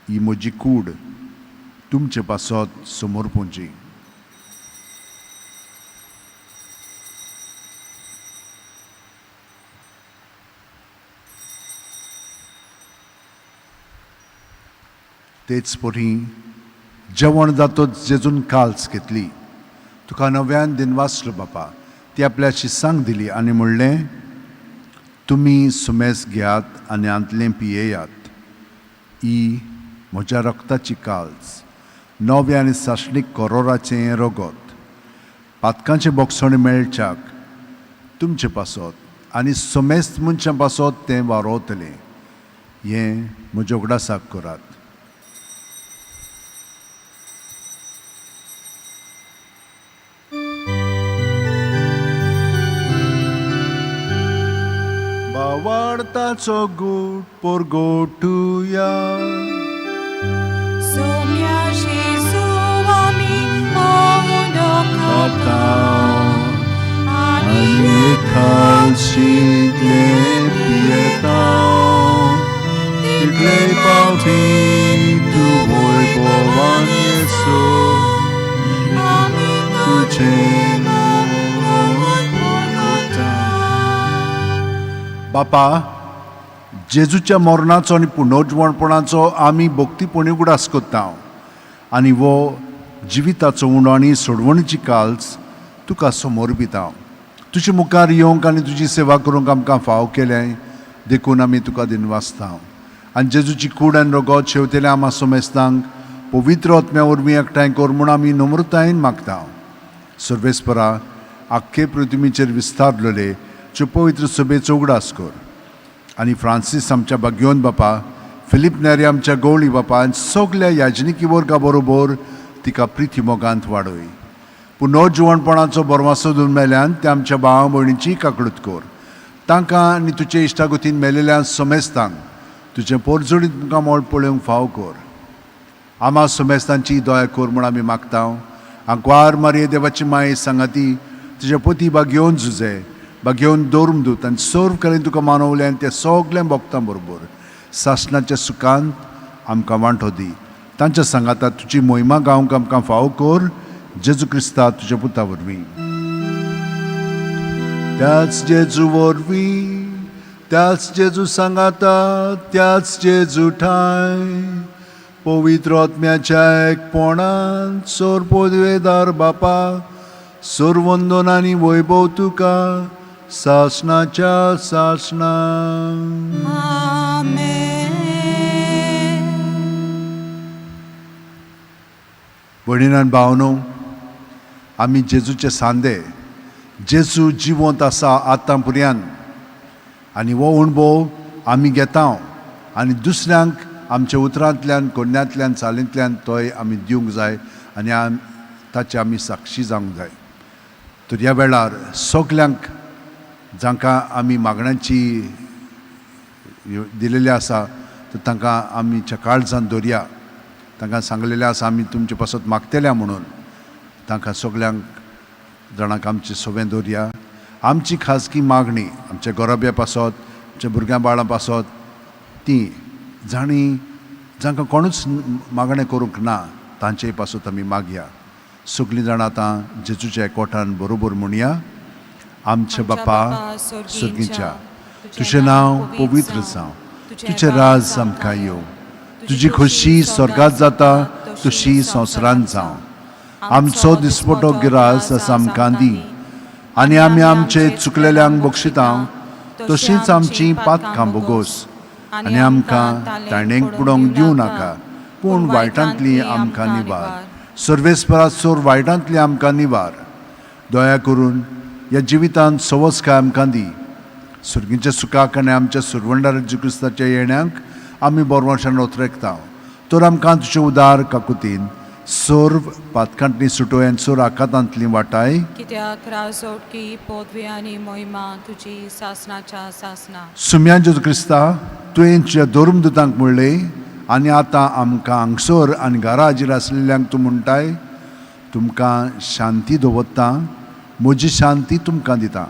ही म्हजी कूड तुमचे पासत समर्पूंची. तेच परी जेवण जातच जेजून काल्स घेतली, तुका नव्यान दिनवासलो बापा, ती आपल्याशी सांग दिली आनी म्हणलें, तुमी सुमेस घेयात आनी हांतलें पियेयात, ही म्हज्या रक्ताची काल्स, नव्या आनी सासणीक करोराचें रगत. पातकांचें बोगसण मेळच्याक तुमचे पासत आनी समेस्त मनशां पासत तें वारोवतलें. हें म्हज्या उगडासाक करात. बावार्ताचो गूट पोरगोटुया. सोम्या जेजू आमी उंडो खाता आनी खालशितले पियेता तितले पावटी तूं वैभवान येसो आमी तुजें बापा, जेजूच्या मरणाचो आनी पुनर्जिवणपणाचो आमी भक्तीपणी उगडास करता आनी वो जिविताचो उणो आनी सोडवणीची काल्स तुका समोर दिता. तुजे मुखार येवंक आनी तुजी सेवा करूंक आमकां फाव केलें देखून आमी तुका दिनवासता. आनी जेजूची कूड आनी रगत शेवतेल्या आमा समेस्तांक पवित्र आत्म्या वरवीं एकठांय कर म्हूण आमी नम्रतायेन मागता. सर्वेस्परा, आख्खे पृथ्वीचेर विस्तारलेले ज्यो पवित्र सभेचो उगडास कर आनी फ्रांसीस आमच्या बाग्योन बापा, फिलीप नेरी आमच्या गवळी बापा आनी सगल्या याजनिकी वर्गा बरोबर तिका प्रिती मोगांत वाडय. पुनर्जिवणपणाचो बरवासो दिवन मेल्यान ते आमच्या भावा भयणीची काकडूत कर. तांकां आनी तुजे इश्टागतीन मेलेल्या समेस्तांक तुजें पोरजोडीत तुमकां मोळ पळोवंक फाव कर. आमा समेस्तांची दया कर म्हूण आमी मागता. आंकवार मारये देवाची माये सांगाती तुज्या पोती बागेवन झुजे बागेवन दवरून दूत आनी सर्व कडेन तुका मानवलें आनी ते सगळें भोगता बरोबर सासणाच्या सुखांत आमकां वांटो दी. तांच्या सांगाता तुजी मोहिमा गावंक आमकां फावो कर. जेजू क्रिस्ता तुज्या पुता वरवीं. त्याच जेजू वरवीं, त्याच जेजू सांगाता, त्याच जेजू ठांय पवित्र आत्म्याच्या एकपणान सोर पदवेदार बापा, सोरवंदन आनी वैभव तुका सासणाच्या सासणा. आमेन. भयणीन भावनो, आमी जेजूचे सांदे. जेजू जिवंत आसा आतां पुर्यान आनी हो अणभव आमी घेता आनी दुसऱ्यांक आमच्या उतरांतल्यान, कोन्यांतल्यान, चालींतल्यान तोय आमी दिवंक जाय आनी ताचे आमी साक्षी जावंक जाय. तर ह्या वेळार सगल्यांक जांकां आमी मागण्यांची दिलेली आसा तर तांकां आमच्या काळजान दवरया. तांकां सांगलेलें आसा आमी तुमचे पासत मागतल्या म्हणून. तांकां सगल्यांक जाणांक आमचें सवें दवरया. आमची खाजगी मागणी आमच्या गोरब्या पासत, आमच्या भुरग्यां बाळां पासत, ती जांणी जांकां कोणूच मागणें करूंक ना तांचे पासत आमी मागया. सगलीं जाणां आतां जेजूच्या एकवटान बरोबर म्हणया. आमच्या बापा सर्गीच्या, तुजें नांव पवित्र जावं, तुजें राज आमकां येवं, तुजी खोशी स्वर्गात जाता तशी संवसारांत जावं. आमचो दिसपटो गिरास आसा आमकां दी आनी आमी आमचे चुकलेल्यांक बक्षिता तशींच आमची पातकां बोगोस आनी आमकां ताणेंक बुडोवंक दिवं नाका, पूण वायटांतली आमकां निवार. सर्वेस्परा सोर वायटांतली आमकां निवार. दया करून ह्या जिवितांत सवसकाय आमकां दी. सुर्गीच्या सुखाक आनी आमच्या सुरवंडार क्रिस्ताच्या येण्याक आमी बोरवाशान ओतरेकता. तर आमकां तुजे उदार काकुतीन सर्व पातकांतली सुटोय आनी सोर आकातांतली वाटाय. कित्याक राजोटकी पदवी आनी मोहिमा तुजी सासणाच्या सासणा. सुम्या जेजू क्रिस्ता, तुवें तुज्या धर्मदुतांक म्हणलें आनी आतां आमकां हांगसर आनी घरा हाजीर आसलेल्यांक तूं म्हणटाय, तुमकां शांती दवरता, म्हजी शांती तुमकां दिता.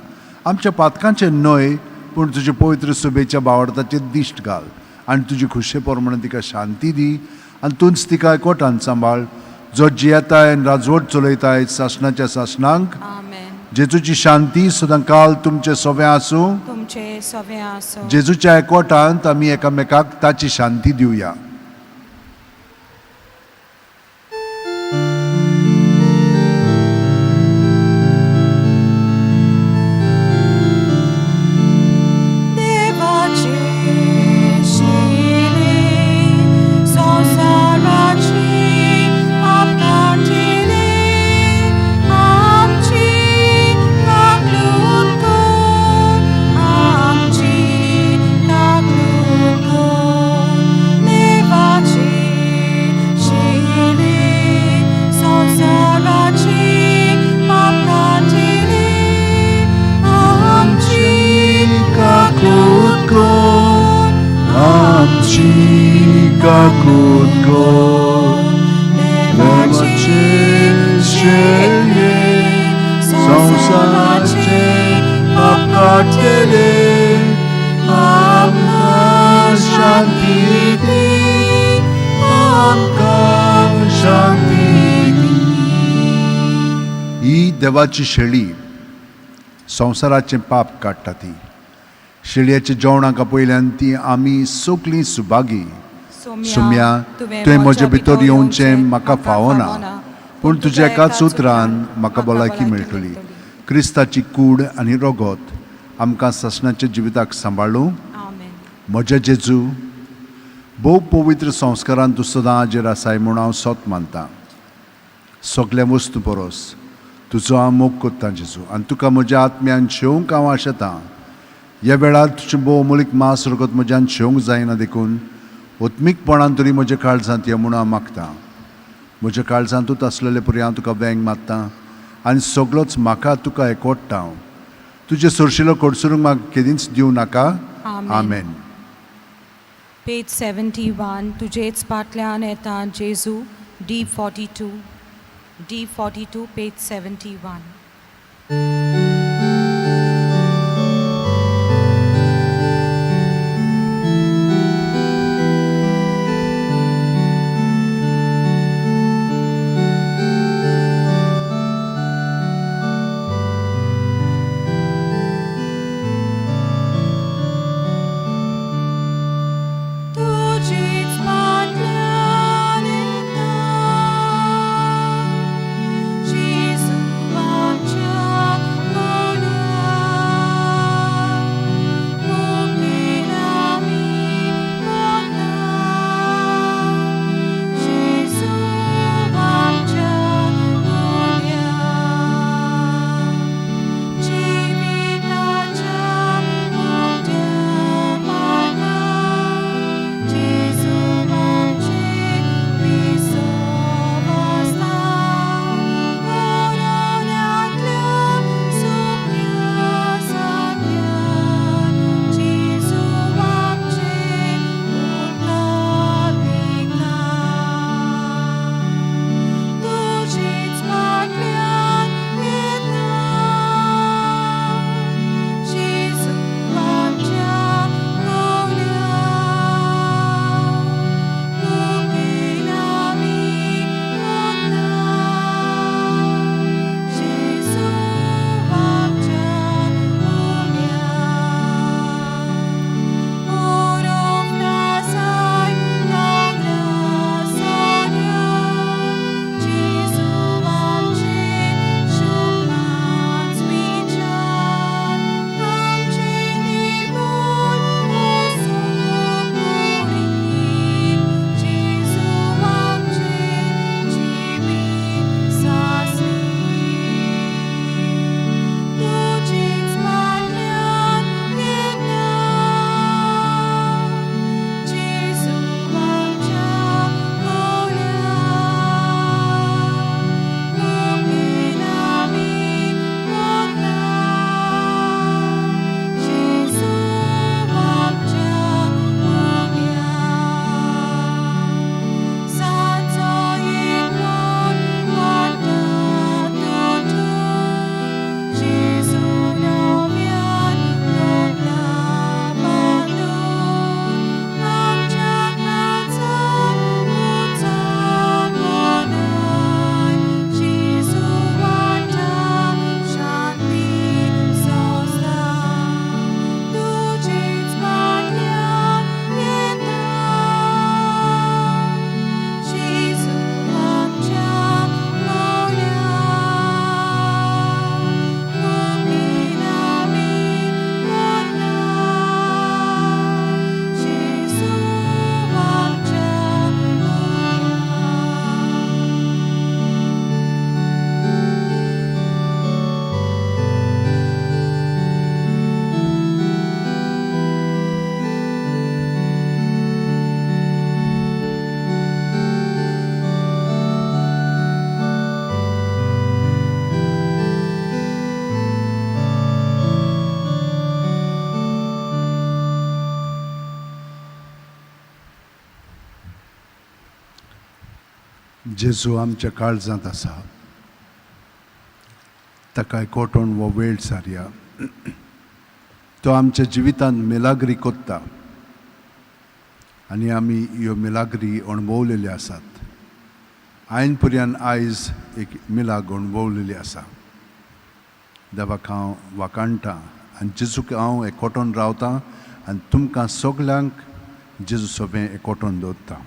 आमच्या पातकांचें न्हय पूण तुजे पवित्र सभेच्या बावडताचेर दिश्ट घाल आनी तुजी खुशे प्रमाणे तिका शांती दी आनी तूंच तिका एकवटान सांबाळ, जो जियेताय आनी राजवट चलयताय सासणाच्या सासणांक. आमेन. जेजूची शांती सदां काल तुमचे सवें आसूं. तुमचे सवें आसूं. जेजूच्या एकवटांत आमी एकामेकाक ताची शांती दिवया. देवाचे शिले संवसाराची पाप काडटिले आमची काकूत कर देवाचे शेळये संवसाराचे पाप काडटले आमकां शांती दी आमकां शांती दी. ही देवाची शेळी संवसाराचें पाप काडटा ती शेळयेच्या जेवणाक आपयल्यान ती आमी सगलीं सुभागी. सोम्या, तुवें म्हजे भितर येवचें म्हाका फावना, पूण तुज्या एकाच उतरान म्हाका भलायकी मेळटली. क्रिस्ताची कूड आनी रगत आमकां सासणाच्या जिविताक सांबाळूं. आमेन. म्हज्या जेजू, भोव पवित्र संस्कारान तूं सदां हाजेर आसाय म्हूण हांव सोत मानतां. सगल्या वस्तू परस तुजो हांव मोग कोत्तां जेजू, आनी तुका म्हज्या आत्म्यान शेवंक हांव आशेतां. ह्या वेळार तुजें भोव अमोलीक मांस रगत म्हज्यान शेवंक जायना, देखून उत्मीकपणान तरी म्हज्या काळजांत यो म्हूण हांव मागतां. म्हज्या काळजांतूच आसलेले परी हांव तुका वेंग मारतां आनी सगळोच म्हाका तुका एकवडटा हांव. तुजें सरशिलो कडसरूंक म्हाका केदींच दिवं नाका. आमेन. आमेन. पेज 71, तुजेच फाटल्यान येता जेजू, D 42, D 42, page 71. तुजेच फाटल्यान येता जेजू आमच्या जेजू आमच्या काळजांत आसा, ताका एकवटून हो वेळ सारया. तो आमच्या जिवितांत मिलाग्री कोत्ता आनी आमी ह्यो मिलाग्री अणभवलेल्यो आसात. आयन पुर्यान आयज एक मिलाग अणभवलेली आसा. देवाक हांव वाखाणटा आनी जेजूक हांव एकवटून रावतां आनी तुमकां सगल्यांक जेजू सोबें एकवटून दवरता.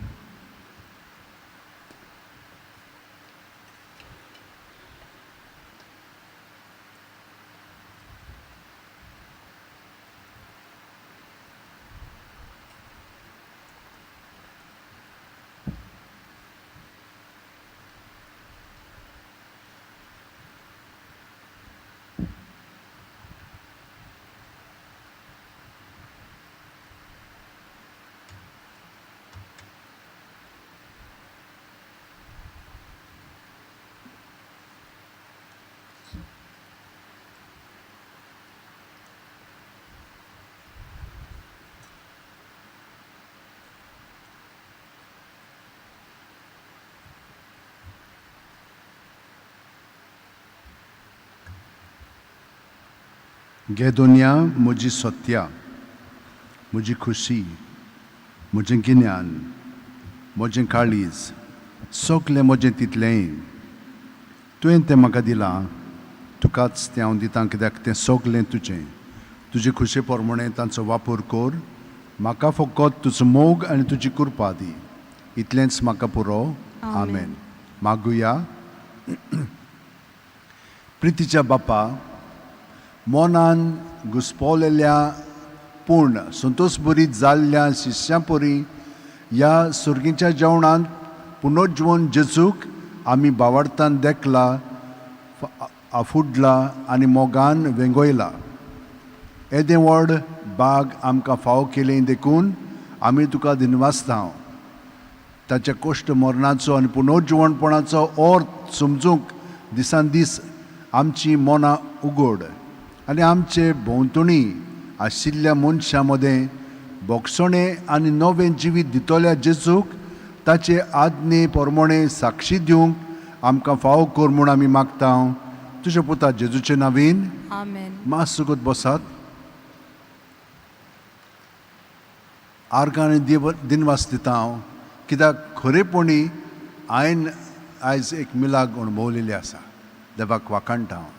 घे दुनिया म्हजी सत्या, म्हजी खुशी, म्हजें गिन्यान, म्हजें काळीज, सगलें म्हजें तितलेंय तुवें तें म्हाका दिलां, तुकाच तें हांव दितां, कित्याक तें सगलें तुजें. तुजे खुशे प्रमाणें तांचो वापर कर. म्हाका फकत तुजो मोग आनी तुजी कृपा दी, इतलेंच म्हाका पुरो. आमेन. मागुया. प्रितीच्या बापा, मनान घुस्पवलेल्या पूण संतोशभरीत जाल्ल्या शिश्यां परी ह्या सुर्गीच्या जेवणांत पुनर्जीवन जेजूक आमी बावडतान देखला, आफुडला आनी मोगान वेंगयला. येदें व्हड बाग आमकां फावो केलें देखून आमी तुका दिनवासता. ताच्या कश्ट मरणाचो आनी पुनर्जिवणपणाचो अर्थ समजूंक दिसान दीस आमची मनां उगड आनी आमचे भोंवतणी आशिल्ल्या मनशां मदें भोगसणें आनी नवें जिवीत दितल्या जेजूक ताचे आज्ञे प्रमाणें साक्षी दिवंक आमकां फावो कर म्हूण आमी मागता. तुज्या पुता जेजूचे नांवीन. आमेन. मास सुगत बसात. आर्गां आनी देव दिनवास दिता हांव, कित्याक खरेपणी हांवें आयज एक मिलाग अणभवलेली आसा. देवाक वाखाणटा हांव.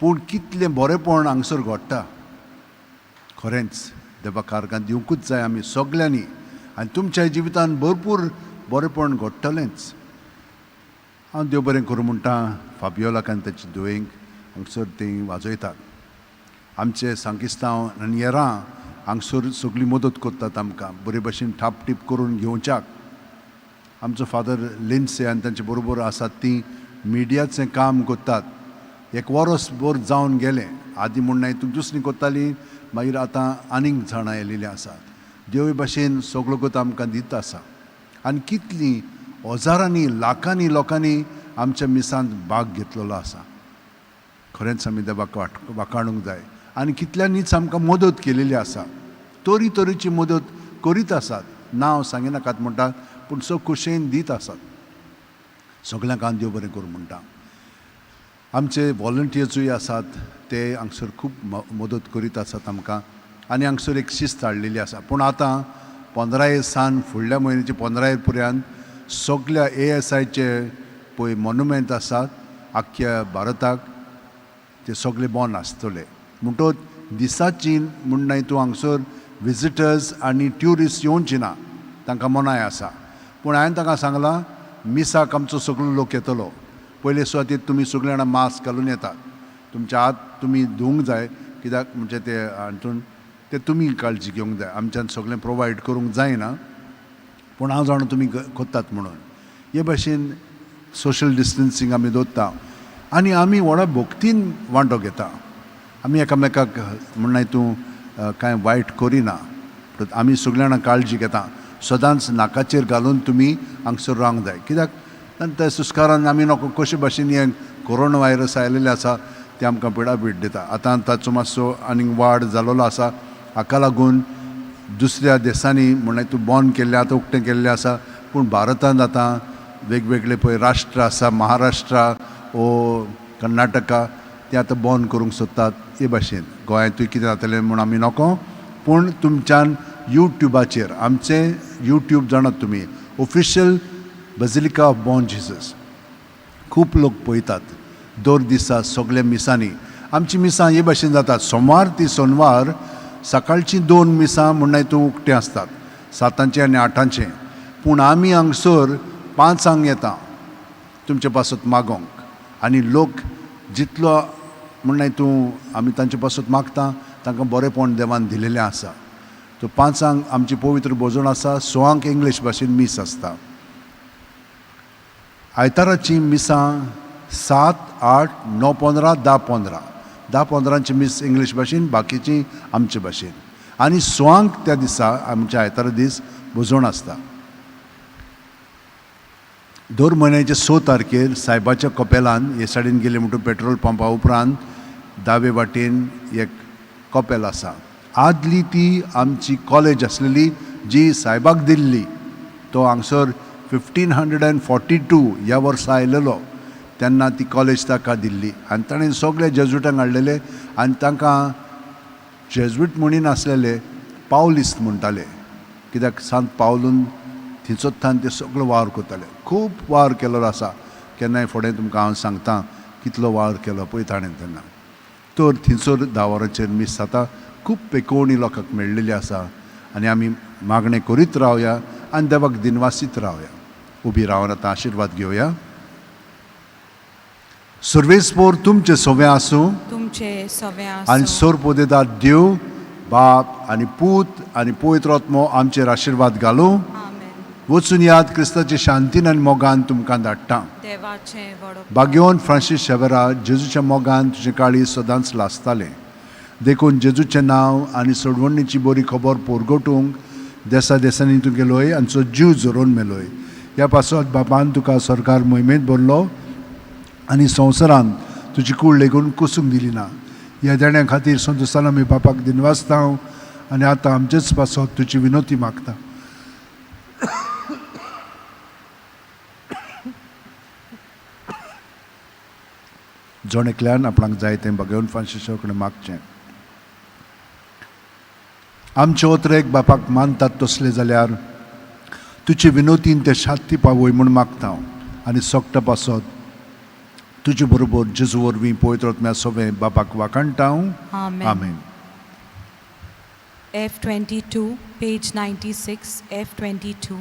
पूण कितलें बरेंपण हांगसर घडटा, खरेंच देवाक आर्गां दिवंकूच जाय आमी सगल्यांनी. आनी तुमच्या जिवितान भरपूर बरेंपण घडटलेंच. हांव देव बरें करूं म्हणटा फाबियोलाक आनी ताचे धुवेंक हांगसर तीं वाजयतात. आमचे सांकिस्तांव आनी येरां हांगसर सगळी मदत करतात आमकां बरे भशेन ठापटीप करून घेवच्याक. आमचो फादर लिन्से आनी तांचे बरोबर आसात तीं मिडियाचें काम करतात. एक वरस भर जावन गेलें. आदीं म्हूण नाय तूं दुसरी करताली, मागीर आतां आनीक जाणां येयलेलीं आसात. देव भाशेन सगळो गोत आमकां दित आसा. आनी कितलीं हजारांनी लाखांनी लोकांनी आमच्या मिसांत भाग घेतलेलो आसा. खरेंच आमी देवाक वाखाणूंक जाय. आनी कितल्यांनीच आमकां मदत केलेली आसा, तरी तरेची मदत करीत आसात. नांव सांगिनाकात म्हणटात, पूण सग खोशयेन दीत आसात. सगल्यांक हांव देव बरें करूं म्हणटा. आमचे वॉलंटियर्सूय आसात, ते हांगसर खूब मदत करीत आसात आमकां. आनी हांगसर एक शिस्त हाडलेली आसा. पूण आतां 15 सान फुडल्या म्हयन्याचे 15 पर्यंत सगल्या ASIचे पळय मोनुमेंट आसात आख्ख्या भारताक, ते सगळे बंद आसतले. म्हणटोच दिसाची म्हण न्हय तूं हांगसर विजिटर्स आनी ट्युरिस्ट येवची ना, तांकां मनाय आसा. पूण हांवें तांकां सांगलां, मिसाक आमचो सगळो लोक येतलो. पयले सुवातेर तुमी सगळीं जाणां मास्क घालून येतात, तुमच्या हात तुमी धुवंक जाय, कित्याक म्हणजे ते हातून ते तुमी काळजी घेवंक जाय. आमच्यान सगळें प्रोवायड करूंक जायना, पूण हांव जाणा तुमी करतात म्हणून. हे भाशेन सोशल डिस्टन्सींग आमी दवरता आनी आमी व्हडा भक्तीन वांटो घेता. आमी एकामेकाक म्हण तूं कांय वायट करिना, आमी सगळीं जाणां काळजी घेता. सदांच नाकाचेर घालून तुमी हांगसर रावंक जाय, कित्याक त्या सुस्कारान आमी नको कशे भाशेन हें कोरोना व्हायरस आयलेलें आसा तें आमकां पिडापीड दिता. आतां ताचो मातसो आनीक वाड जालोलो आसा. हाका लागून दुसऱ्या देशांनी म्हणल्यार तूं बंद केल्लें आतां उक्तें केल्लें आसा, पूण भारतांत आतां वेगवेगळे पळय राष्ट्र आसा, महाराष्ट्रा ओ कर्नाटका, ते आतां बंद करूंक सोदतात. हे भाशेन गोंयांतूय कितें जातलें म्हूण आमी नको, पूण तुमच्यान यूट्यूबाचेर आमचें यूट्यूब जाणात तुमी, official basilica of Bom Jesus, खूब लोक पळयतात दर दिसा सगल्या मिसांनी. आमची मिसां हे भाशेन जातात, सोमार ती सोनवार सकाळचीं 2 मिसां म्हणल्यार तूं उकतें आसतात, 7 आनी 8. पूण आमी हांगसर 5 येता तुमचे पासत मागोंक, आनी लोक जितलो म्हणल्यार तूं आमी तांचे पासत मागता तांकां बरेंपण देवान दिलेलें आसा. तो 5 आमची पवित्र भोजन आसा, 6 इंग्लीश भाशेन मीस आसता. आयताराची मिसां 7, 8, 9, 15, 10, 15, 10 15 मीस इंग्लीश भाशेन, बाकीची आमचे भाशेन. आनी 6 त्या दिसा आमच्या आयतारा दीस भोजन आसता. दर म्हयन्याचे 6 तारखेर सायबाच्या कपेलान हे सायडीन गेले म्हणटून पेट्रोल पंपा उपरांत दावे वाटेन एक कपेल आसा. आदली ती आमची कॉलेज आसलेली जी सायबाक दिल्ली, तो हांगसर 1542 ह्या वर्सा आयलेलो तेन्ना ती कॉलेज ताका दिल्ली आनी ताणें सगळे जेजुटांक हाडलेले आनी तांकां जेजुईट म्हणीन आसलेले पावलिस्त म्हणटाले, कित्याक सांत पावलून थंयचोत्थान ते सगळो वावर करताले. खूब वावर केल्लो आसा, केन्नाय फुडें तुमकां हांव सांगता कितलो वावर केलो पळय ताणें तेन्ना. तर थंयसर 10 वरांचेर मीस जाता, खूब पेकोवणी लोकांक मेळ्ळेली आसा आनी आमी मागणें करीत रावया आनी देवाक दिनवासीत रावया. उबी रावन आतां आशिर्वाद घेवया. सर्वेस्पोर तुमचें सवें आसूं, तुमचें सवें आसूं, आनी सोरपोदेदार देव बाप आनी पूत आनी पवित्र आत्मो आमचेर आशिर्वाद घालूं. वचून याद क्रिस्ताचे शांतीन आनी मोगान तुमकां धाडटा. देवाचें व्हडपण. भाग्यवंत फ्रांसीस शेवरा, जेजूच्या मोगान तुजें काळीज सदांच लासतालें, देखून जेजूचें नांव आनी सोडवणीची बरी खबर पोरगोटूंक देसा देसांनी तूं गेलोय आनी चो जीव झरोवन मेलोय. ह्या पासत बापान तुका सरकार मोहिमेंत भरलो आनी संवसारांत तुजी कूड लेगून कुसूंक दिली ना. ह्या देण्या खातीर संतोसान आमी बापाक दिनवासता आनी आतां आमचेच पासत तुजी विनोती मागता. जण एकल्यान आपणाक जाय तें भाग्यवंत फ्रांसीसा कडेन मागचें. आमचे ओतरेक बापाक मानतात तसले जाल्यार तुजे विनोतीन ते शांती पावय म्हूण मागता हांव आनी सोगटा पासत तुजे बरोबर जेजू वरवीं पवित्र आत्म्या सोवें बापाक वाखाणटा हांव. आमेन. आमेन. F22, page 96, F22.